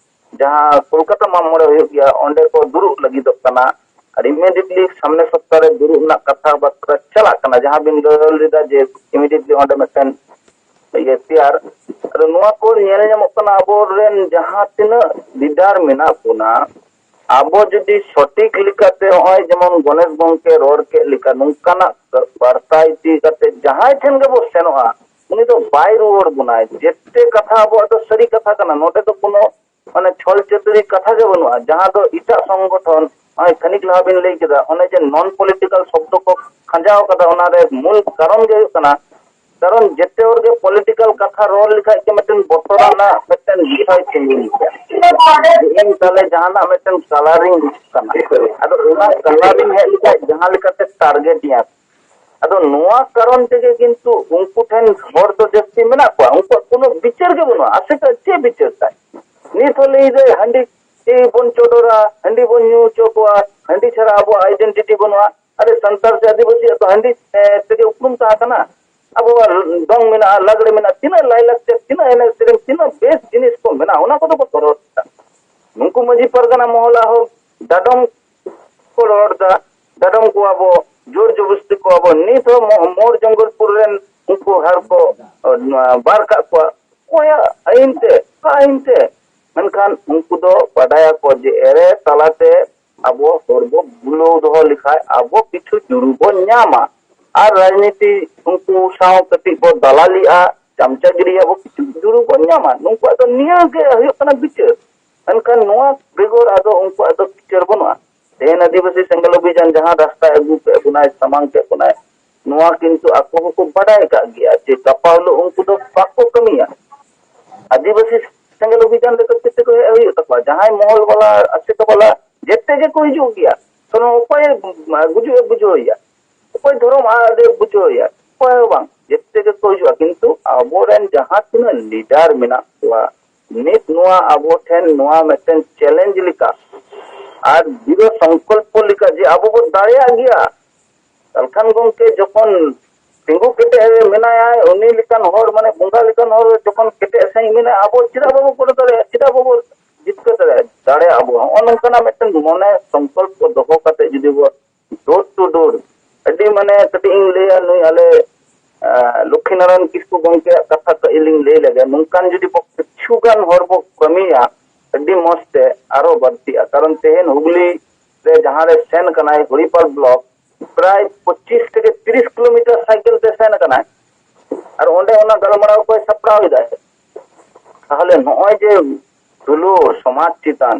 ᱡᱟᱦᱟᱸ ᱠᱳᱞᱠᱟᱛᱟ ᱢᱟᱜ ᱢᱚᱬᱮ ᱦᱩᱭᱩᱜ ᱜᱮᱭᱟ, ᱚᱸᱰᱮ ᱠᱚ ᱫᱩᱲᱩᱵ ᱞᱟᱹᱜᱤᱫᱚᱜ ᱠᱟᱱᱟ᱾ ᱟᱨ ᱤᱢᱤᱰᱤᱭᱮᱴᱞᱤ ᱥᱟᱢᱱᱮ ᱥᱚᱯᱛᱟᱦ ᱨᱮ ᱫᱩᱲᱩᱵ ᱨᱮᱱᱟᱜ ᱠᱟᱛᱷᱟ ᱵᱟᱨᱛᱟ ᱪᱟᱞᱟᱜ ᱠᱟᱱᱟ, ᱡᱟᱦᱟᱸ ᱵᱤᱱ ᱞᱟᱹᱭ ᱞᱮᱫᱟ ᱡᱮ ᱤᱢᱤᱰᱤᱭᱮᱴᱞᱤ ᱚᱸᱰᱮ ᱢᱤᱫᱴᱮᱱ ᱤᱭᱟᱹ ᱛᱮᱭᱟᱨ᱾ ᱟᱫᱚ ᱱᱚᱣᱟ ᱠᱚ ᱧᱮᱞ ᱧᱟᱢᱚᱜ ᱠᱟᱱᱟ, ᱟᱵᱚᱨᱮᱱ ᱡᱟᱦᱟᱸ ᱛᱤᱱᱟᱹᱜ ᱞᱤᱰᱟᱨ ᱢᱮᱱᱟᱜ ᱵᱚᱱᱟ, ᱟᱵᱚ ᱡᱩᱫᱤ ᱥᱚᱴᱷᱤᱠ ᱞᱮᱠᱟᱛᱮ, ᱱᱚᱜᱼᱚᱭ ᱡᱮᱢᱚᱱ ᱜᱚᱱᱮᱥ ᱜᱚᱢᱠᱮ ᱨᱚᱲ ᱠᱮᱫ ᱞᱮᱠᱟ, ᱱᱚᱝᱠᱟᱱᱟᱜ ᱵᱟᱨᱛᱟ ᱤᱫᱤ ᱠᱟᱛᱮ ᱡᱟᱦᱟᱸᱭ ᱴᱷᱮᱱ ᱜᱮᱵᱚ ᱥᱮᱱᱚᱜᱼᱟ, ᱩᱱᱤ ᱫᱚ ᱵᱟᱭ ᱨᱩᱣᱟᱹᱲ ᱵᱚᱱᱟᱭ᱾ ᱡᱮᱛᱮ ᱠᱟᱛᱷᱟ ᱟᱵᱚᱣᱟᱜ ᱫᱚ ᱥᱟᱹᱨᱤ ᱠᱟᱛᱷᱟ ᱠᱟᱱᱟ, ᱱᱚᱰᱮ ᱫᱚ ᱠᱳᱱᱳ ᱢᱟᱱᱮ ᱪᱷᱚᱞ ᱪᱟᱹᱛᱩᱨᱤ ᱠᱟᱛᱷᱟ ᱜᱮ ᱵᱟᱹᱱᱩᱜᱼᱟ, ᱡᱟᱦᱟᱸ ᱫᱚ ᱮᱴᱟᱜ ᱥᱚᱝᱜᱚᱴᱷᱚᱱ, ᱱᱚᱜᱼᱚᱭ ᱠᱷᱟᱹᱱᱤᱠ ᱞᱟᱦᱟ ᱵᱤᱱ ᱞᱟᱹᱭ ᱠᱮᱫᱟ, ᱚᱱᱮ ᱡᱮ ᱱᱚᱱ ᱯᱚᱞᱤᱴᱤᱠᱟᱞ ᱥᱚᱵᱫᱚ ᱠᱚ ᱠᱷᱟᱸᱡᱟᱣ ᱠᱟᱫᱟ, ᱚᱱᱟ ᱨᱮ ᱢᱩᱞ ᱠᱟᱨᱚᱱ ᱜᱮ ᱦᱩᱭᱩᱜ ᱠᱟᱱᱟ, ᱠᱟᱨᱚᱱ ᱡᱮᱛᱮ ᱦᱚᱲ ᱜᱮ ᱯᱚᱞᱤᱴᱤᱠᱟᱞ ᱠᱟᱛᱷᱟ ᱨᱚᱲ ᱞᱮᱠᱷᱟᱡ ᱜᱮ ᱢᱤᱫᱴᱮᱱ ᱵᱚᱛᱚᱨᱟᱱᱟᱜ ᱢᱤᱫᱴᱮᱱ ᱵᱤᱥᱚᱭ ᱛᱤᱸᱜᱩᱱ ᱜᱮᱭᱟ᱾ ᱡᱮ ᱤᱧ ᱛᱟᱦᱞᱮ ᱡᱟᱦᱟᱱᱟᱜ ᱢᱤᱫᱴᱮᱱ ᱠᱟᱞᱟᱨᱤᱧ ᱦᱤᱡᱩᱜ ᱠᱟᱱᱟ, ᱟᱫᱚ ᱚᱱᱟ ᱠᱟᱞᱟᱨᱤᱧ ᱦᱮᱡ ᱞᱮᱠᱷᱟᱡ ᱡᱟᱦᱟᱸ ᱞᱮᱠᱟᱛᱮ ᱴᱟᱨᱜᱮᱴ ᱤᱧᱟ, ᱟᱫᱚ ᱱᱚᱣᱟ ᱠᱟᱨᱚᱱ ᱛᱮᱜᱮ ᱠᱤᱱᱛᱩ ᱩᱱᱠᱩ ᱴᱷᱮᱱ ᱦᱚᱲ ᱫᱚ ᱡᱟᱹᱥᱛᱤ ᱢᱮᱱᱟᱜ ᱠᱚᱣᱟ, ᱩᱱᱠᱩᱣᱟᱜ ᱠᱳᱱᱳ ᱵᱤᱪᱟᱹᱨ ᱜᱮ ᱵᱟᱹᱱᱩᱜᱼᱟ᱾ ᱟᱥᱮᱠᱟ ᱪᱮᱫ ᱵᱤᱪᱟᱹᱨ ᱛᱟᱭ? ᱱᱤᱛ ᱦᱚᱸ ᱞᱟᱹᱭ ᱫᱟᱭ ᱦᱟᱺᱰᱤ ᱵᱚᱱ ᱪᱚᱰᱚᱨᱟ, ᱦᱟᱺᱰᱤ ᱵᱚᱱ ᱧᱩ ᱦᱚᱪᱚ ᱠᱚᱣᱟ, ᱦᱟᱺᱰᱤ ᱪᱷᱟᱲᱟ ᱟᱵᱚᱣᱟᱜ ᱟᱭᱰᱮᱱᱴᱤᱴᱤ ᱵᱟᱹᱱᱩᱜᱼᱟ᱾ ᱟᱨᱮ ᱥᱟᱱᱛᱟᱲ ᱥᱮ ᱟᱹᱫᱤᱵᱟᱹᱥᱤᱭᱟᱜ ᱫᱚ ᱦᱟᱺᱰᱤ ᱮ, ᱛᱮᱜᱮ ᱩᱯᱨᱩᱢ ᱛᱟᱦᱮᱸ ᱠᱟᱱᱟ᱾ ᱟᱵᱚᱣᱟᱜ ᱫᱚᱝ ᱢᱮᱱᱟᱜᱼᱟ, ᱞᱟᱜᱽᱲᱮ ᱢᱮᱱᱟᱜᱼᱟ, ᱛᱤᱱᱟᱹᱜ ᱞᱟᱭᱞᱟᱠᱪᱟᱨ, ᱛᱤᱱᱟᱹᱜ ᱮᱱᱮᱡ ᱥᱮᱨᱮᱧ, ᱛᱤᱱᱟᱹᱜ ᱵᱮᱥ ᱡᱤᱱᱤᱥ ᱠᱚ ᱢᱮᱱᱟᱜᱼᱟ, ᱚᱱᱟ ᱠᱚᱫᱚ ᱵᱟᱠᱚ ᱨᱚᱲ ᱮᱫᱟ᱾ ᱱᱩᱠᱩ ᱢᱟᱹᱡᱷᱤ ᱯᱟᱨᱜᱟᱱᱟ ᱢᱚᱦᱚᱞᱟ ᱦᱚᱸ ᱰᱟᱰᱚᱢ ᱠᱚ ᱨᱚᱲ ᱮᱫᱟ, ᱰᱟᱰᱚᱢ ᱠᱚᱣᱟ ᱵᱚ, ᱡᱳᱨ ᱡᱚᱵᱚᱥᱛᱤ ᱠᱚᱣᱟ ᱵᱚ᱾ ᱱᱤᱛ ᱦᱚᱸ ᱢᱚ-, ᱢᱳᱨ ᱡᱚᱝᱜᱚᱞᱯᱩᱨ ᱨᱮᱱ ᱩᱱᱠᱩ ᱦᱚᱲ ᱠᱚ, ᱚ, ᱱᱚᱣᱟ ᱵᱟᱨ ᱠᱟᱜ ᱠᱚᱣᱟ᱾ ᱚᱠᱚᱭᱟᱜ ᱟᱹᱭᱤᱱ ᱛᱮ? ᱚᱠᱟ ᱟᱹᱭᱤᱱ ᱛᱮ? ᱢᱮᱱᱠᱷᱟᱱ ᱩᱱᱠᱩ ᱫᱚ ᱵᱟᱰᱟᱭᱟᱠᱚ ᱡᱮ ᱮᱲᱮ ᱛᱟᱞᱟᱛᱮ ᱟᱵᱚ ᱦᱚᱲ ᱵᱚ ᱵᱩᱞᱟᱹᱣ ᱫᱚᱦᱚ ᱞᱮᱠᱷᱟᱡ ᱟᱵᱚ ᱠᱤᱪᱷᱩ ᱡᱩᱲᱩ ᱵᱚᱱ ᱧᱟᱢᱟ᱾ ᱟᱨ ᱨᱟᱡᱽᱱᱤᱛᱤ ᱩᱱᱠᱩ ᱥᱟᱶ ᱠᱟᱹᱴᱤᱡ ᱵᱚ ᱫᱟᱞᱟᱞᱤᱜᱼᱟ, ᱪᱟᱢᱪᱟᱜᱤᱨᱤᱭᱟ ᱵᱚ, ᱠᱤᱪᱷᱩ ᱡᱩᱲᱩ ᱵᱚᱱ ᱧᱟᱢᱟ᱾ ᱱᱩᱠᱩᱣᱟᱜ ᱫᱚ ᱱᱤᱭᱟᱹ ᱜᱮ ᱦᱩᱭᱩᱜ ᱠᱟᱱᱟ ᱵᱤᱪᱟᱹᱨ᱾ ᱢᱮᱱᱠᱷᱟᱱ ᱱᱚᱣᱟ ᱵᱮᱜᱚᱨ ᱟᱫᱚ ᱩᱱᱠᱩᱣᱟᱜ ᱫᱚ ᱵᱤᱪᱟᱹᱨ ᱵᱟᱹᱱᱩᱜᱼᱟ᱾ ᱛᱮᱦᱮᱧ ᱟᱹᱫᱤᱵᱟᱹᱥᱤ ᱥᱮᱸᱜᱮᱞ ᱚᱵᱷᱤᱡᱟᱱ ᱡᱟᱦᱟᱸ ᱨᱟᱥᱛᱟᱭ ᱟᱹᱜᱩ ᱠᱮᱫ ᱵᱚᱱᱟᱭ, ᱥᱟᱢᱟᱝ ᱠᱮᱫ ᱵᱚᱱᱟᱭ, ᱱᱚᱣᱟ ᱠᱤᱱᱛᱩ ᱟᱠᱚ ᱦᱚᱸᱠᱚ ᱵᱟᱰᱟᱭ ᱟᱠᱟᱫ ᱜᱮᱭᱟ ᱡᱮ ᱜᱟᱯᱟ ᱦᱤᱞᱳᱜ ᱩᱱᱠᱩ ᱫᱚ ᱵᱟᱠᱚ ᱠᱟᱹᱢᱤᱭᱟ᱾ ᱟᱹᱫᱤᱵᱟᱹᱥᱤ ᱥᱮᱸᱜᱮᱞ ᱚᱵᱷᱤᱡᱟᱱ ᱞᱮᱠᱟ ᱪᱮᱫ ᱛᱮᱠᱚ ᱦᱮᱡ ᱦᱩᱭᱩᱜ ᱛᱟᱠᱚᱣᱟ? ᱡᱟᱦᱟᱸᱭ ᱢᱚᱦᱚᱞ ᱵᱟᱞᱟ, ᱟᱥᱮᱠᱟ ᱵᱟᱞᱟ, ᱡᱮᱛᱮ ᱜᱮᱠᱚ ᱦᱤᱡᱩᱜ ᱜᱮᱭᱟ᱾ ᱥᱚᱨᱚᱱ ᱚᱠᱚᱭ ᱜᱩᱡᱩᱜ ᱮ ᱵᱩᱡᱷᱟᱹᱣ ᱮᱭᱟ, ᱚᱠᱚᱭ ᱫᱷᱚᱨᱚᱢ ᱟᱫ ᱮ ᱵᱩᱡᱷᱟᱹᱣ ᱮᱭᱟ, ᱚᱠᱚᱭ ᱦᱚᱸ ᱵᱟᱝ, ᱡᱮᱛᱮ ᱜᱮᱠᱚ ᱦᱤᱡᱩᱜᱼᱟ᱾ ᱠᱤᱱᱛᱩ ᱟᱵᱚᱨᱮᱱ ᱡᱟᱦᱟᱸ ᱛᱤᱱᱟᱹᱜ ᱞᱤᱰᱟᱨ ᱢᱮᱱᱟᱜ ᱠᱚᱣᱟ, ᱱᱤᱛ ᱱᱚᱣᱟ ᱟᱵᱚ ᱴᱷᱮᱱ ᱱᱚᱣᱟ ᱢᱤᱫᱴᱮᱱ ᱪᱮᱞᱮᱧᱡᱽ ᱞᱮᱠᱟ ᱟᱨ ᱫᱤᱲᱚ ᱥᱚᱝᱠᱚᱞᱯᱚ ᱞᱮᱠᱟ ᱡᱮ ᱟᱵᱚ ᱵᱚ ᱫᱟᱲᱮᱭᱟᱜ ᱜᱮᱭᱟ᱾ ᱛᱟᱦᱚᱞᱮ ᱠᱷᱟᱱ ᱜᱚᱢᱠᱮ, ᱡᱚᱠᱷᱚᱱ ᱛᱤᱸᱜᱩ ᱠᱮᱴᱮᱡ ᱨᱮ ᱢᱮᱱᱟᱭᱟ ᱩᱱᱤ ᱞᱮᱠᱟᱱ ᱦᱚᱲ, ᱢᱟᱱᱮ ᱵᱚᱸᱜᱟ ᱞᱮᱠᱟᱱ ᱦᱚᱲ ᱡᱚᱠᱷᱚᱱ ᱠᱮᱴᱮᱡ ᱥᱟᱺᱦᱤᱡ ᱢᱮᱱᱟᱭᱟ, ᱟᱵᱚ ᱪᱮᱫᱟᱜ ᱵᱟᱵᱚ ᱠᱚᱨᱟᱣ ᱫᱟᱲᱮᱭᱟᱜᱼᱟ? ᱪᱮᱫᱟᱜ ᱵᱟᱵᱚ ᱡᱤᱛᱠᱟᱹᱨ ᱫᱟᱲᱮᱭᱟᱜᱼᱟ? ᱫᱟᱲᱮᱭᱟᱜᱼᱟ ᱟᱵᱚ᱾ ᱦᱚᱸᱜᱼᱚ ᱱᱚᱝᱠᱟᱱᱟᱜ ᱢᱤᱫᱴᱮᱱ ᱢᱚᱱᱮ ᱥᱚᱝᱠᱚᱞᱯᱚ ᱫᱚᱦᱚ ᱠᱟᱛᱮ ᱡᱩᱫᱤ ᱵᱚ door to door, ᱟᱹᱰᱤ ᱢᱟᱱᱮ ᱠᱟᱹᱴᱤᱡ ᱤᱧ ᱞᱟᱹᱭᱟ, ᱱᱩᱭ ᱟᱞᱮ ᱟᱸ, ᱞᱚᱠᱠᱷᱤ ᱱᱟᱨᱟᱭᱚᱱ ᱠᱤᱥᱠᱩ ᱜᱚᱢᱠᱮᱭᱟᱜ ᱠᱟᱛᱷᱟ ᱠᱟᱹᱡ ᱞᱤᱧ ᱞᱟᱹᱭ ᱞᱮᱜᱮ᱾ ᱱᱚᱝᱠᱟᱱ ᱡᱩᱫᱤ ᱵᱚ ᱠᱤᱪᱷᱩ ᱜᱟᱱ ᱦᱚᱲ ᱵᱚ ᱠᱟᱹᱢᱤᱭᱟ, ᱟᱹᱰᱤ ᱢᱚᱸᱡᱽ ᱛᱮ ᱟᱨᱚ ᱵᱟᱹᱲᱛᱤᱜᱼᱟ᱾ ᱠᱟᱨᱚᱱ ᱛᱮᱦᱮᱧ ᱦᱩᱜᱽᱞᱤ ᱨᱮ ᱡᱟᱦᱟᱸ ᱨᱮ ᱥᱮᱱ ᱠᱟᱱᱟᱭ ᱦᱚᱨᱤᱯᱟᱞ ᱵᱞᱚᱠ, ᱯᱨᱟᱭ ᱯᱚᱸᱪᱤᱥ ᱛᱷᱮᱠᱮ ᱛᱤᱨᱤᱥ ᱠᱤᱞᱳᱢᱤᱴᱟᱨ ᱥᱟᱭᱠᱮᱞ ᱛᱮ ᱥᱮᱱ ᱠᱟᱱᱟᱭ, ᱟᱨ ᱚᱸᱰᱮ ᱚᱱᱟ ᱜᱟᱞᱢᱟᱨᱟᱣ ᱠᱚᱭ ᱥᱟᱯᱲᱟᱣ ᱮᱫᱟᱭ᱾ ᱛᱟᱦᱚᱞᱮ ᱱᱚᱜᱼᱚᱭ ᱡᱮ ᱫᱩᱞᱟᱹᱲ ᱥᱚᱢᱟᱡᱽ ᱪᱮᱛᱟᱱ,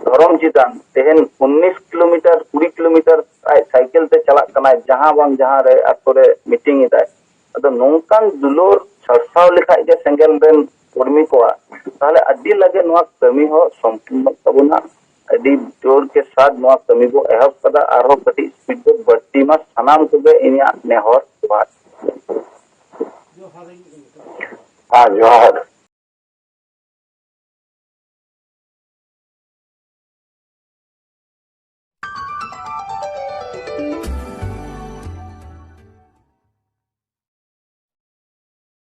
ᱫᱷᱚᱨᱚᱢ ᱪᱮᱛᱟᱱ, ᱛᱮᱦᱮᱧ ᱩᱱᱤᱥ ᱠᱤᱞᱳᱢᱤᱴᱟᱨ, ᱠᱩᱲᱤ ᱠᱤᱞᱳᱢᱤᱴᱟᱨ ᱟᱡ ᱥᱟᱭᱠᱮᱞ ᱛᱮ ᱪᱟᱞᱟᱜ ᱠᱟᱱᱟᱭ, ᱡᱟᱦᱟᱸ ᱵᱟᱝ ᱡᱟᱦᱟᱸ ᱨᱮ ᱟᱛᱳ ᱨᱮ ᱢᱤᱴᱤᱝ ᱮᱫᱟᱭ᱾ ᱟᱫᱚ ᱱᱚᱝᱠᱟᱱ ᱫᱩᱞᱟᱹᱲ ᱥᱟᱨᱥᱟᱣ ᱞᱮᱠᱷᱟᱡ ᱜᱮ ᱥᱮᱸᱜᱮᱞ ᱨᱮᱱ ᱠᱚᱨᱢᱤ ᱠᱚᱣᱟᱜ, ᱛᱟᱦᱚᱞᱮ ᱟᱹᱰᱤ ᱞᱟᱜᱮ ᱱᱚᱣᱟ ᱠᱟᱹᱢᱤ ᱦᱚᱸ ᱥᱚᱢᱯᱩᱨᱱᱚᱜ ᱛᱟᱵᱚᱱᱟ᱾ ᱟᱹᱰᱤ ᱡᱳᱨ ᱜᱮ ᱥᱟᱫ ᱱᱚᱣᱟ ᱠᱟᱹᱢᱤ ᱵᱚ ᱮᱦᱚᱵ ᱠᱟᱫᱟ, ᱟᱨᱦᱚᱸ ᱠᱟᱹᱴᱤᱡ ᱥᱯᱤᱰ ᱵᱚ ᱵᱟᱹᱲᱛᱤ ᱢᱟ, ᱥᱟᱱᱟᱢ ᱠᱚᱜᱮ ᱤᱧᱟᱹᱜ ᱱᱮᱦᱚᱨ ᱡᱚᱦᱟᱨ᱾ ᱦᱮᱸ, ᱡᱚᱦᱟᱨ᱾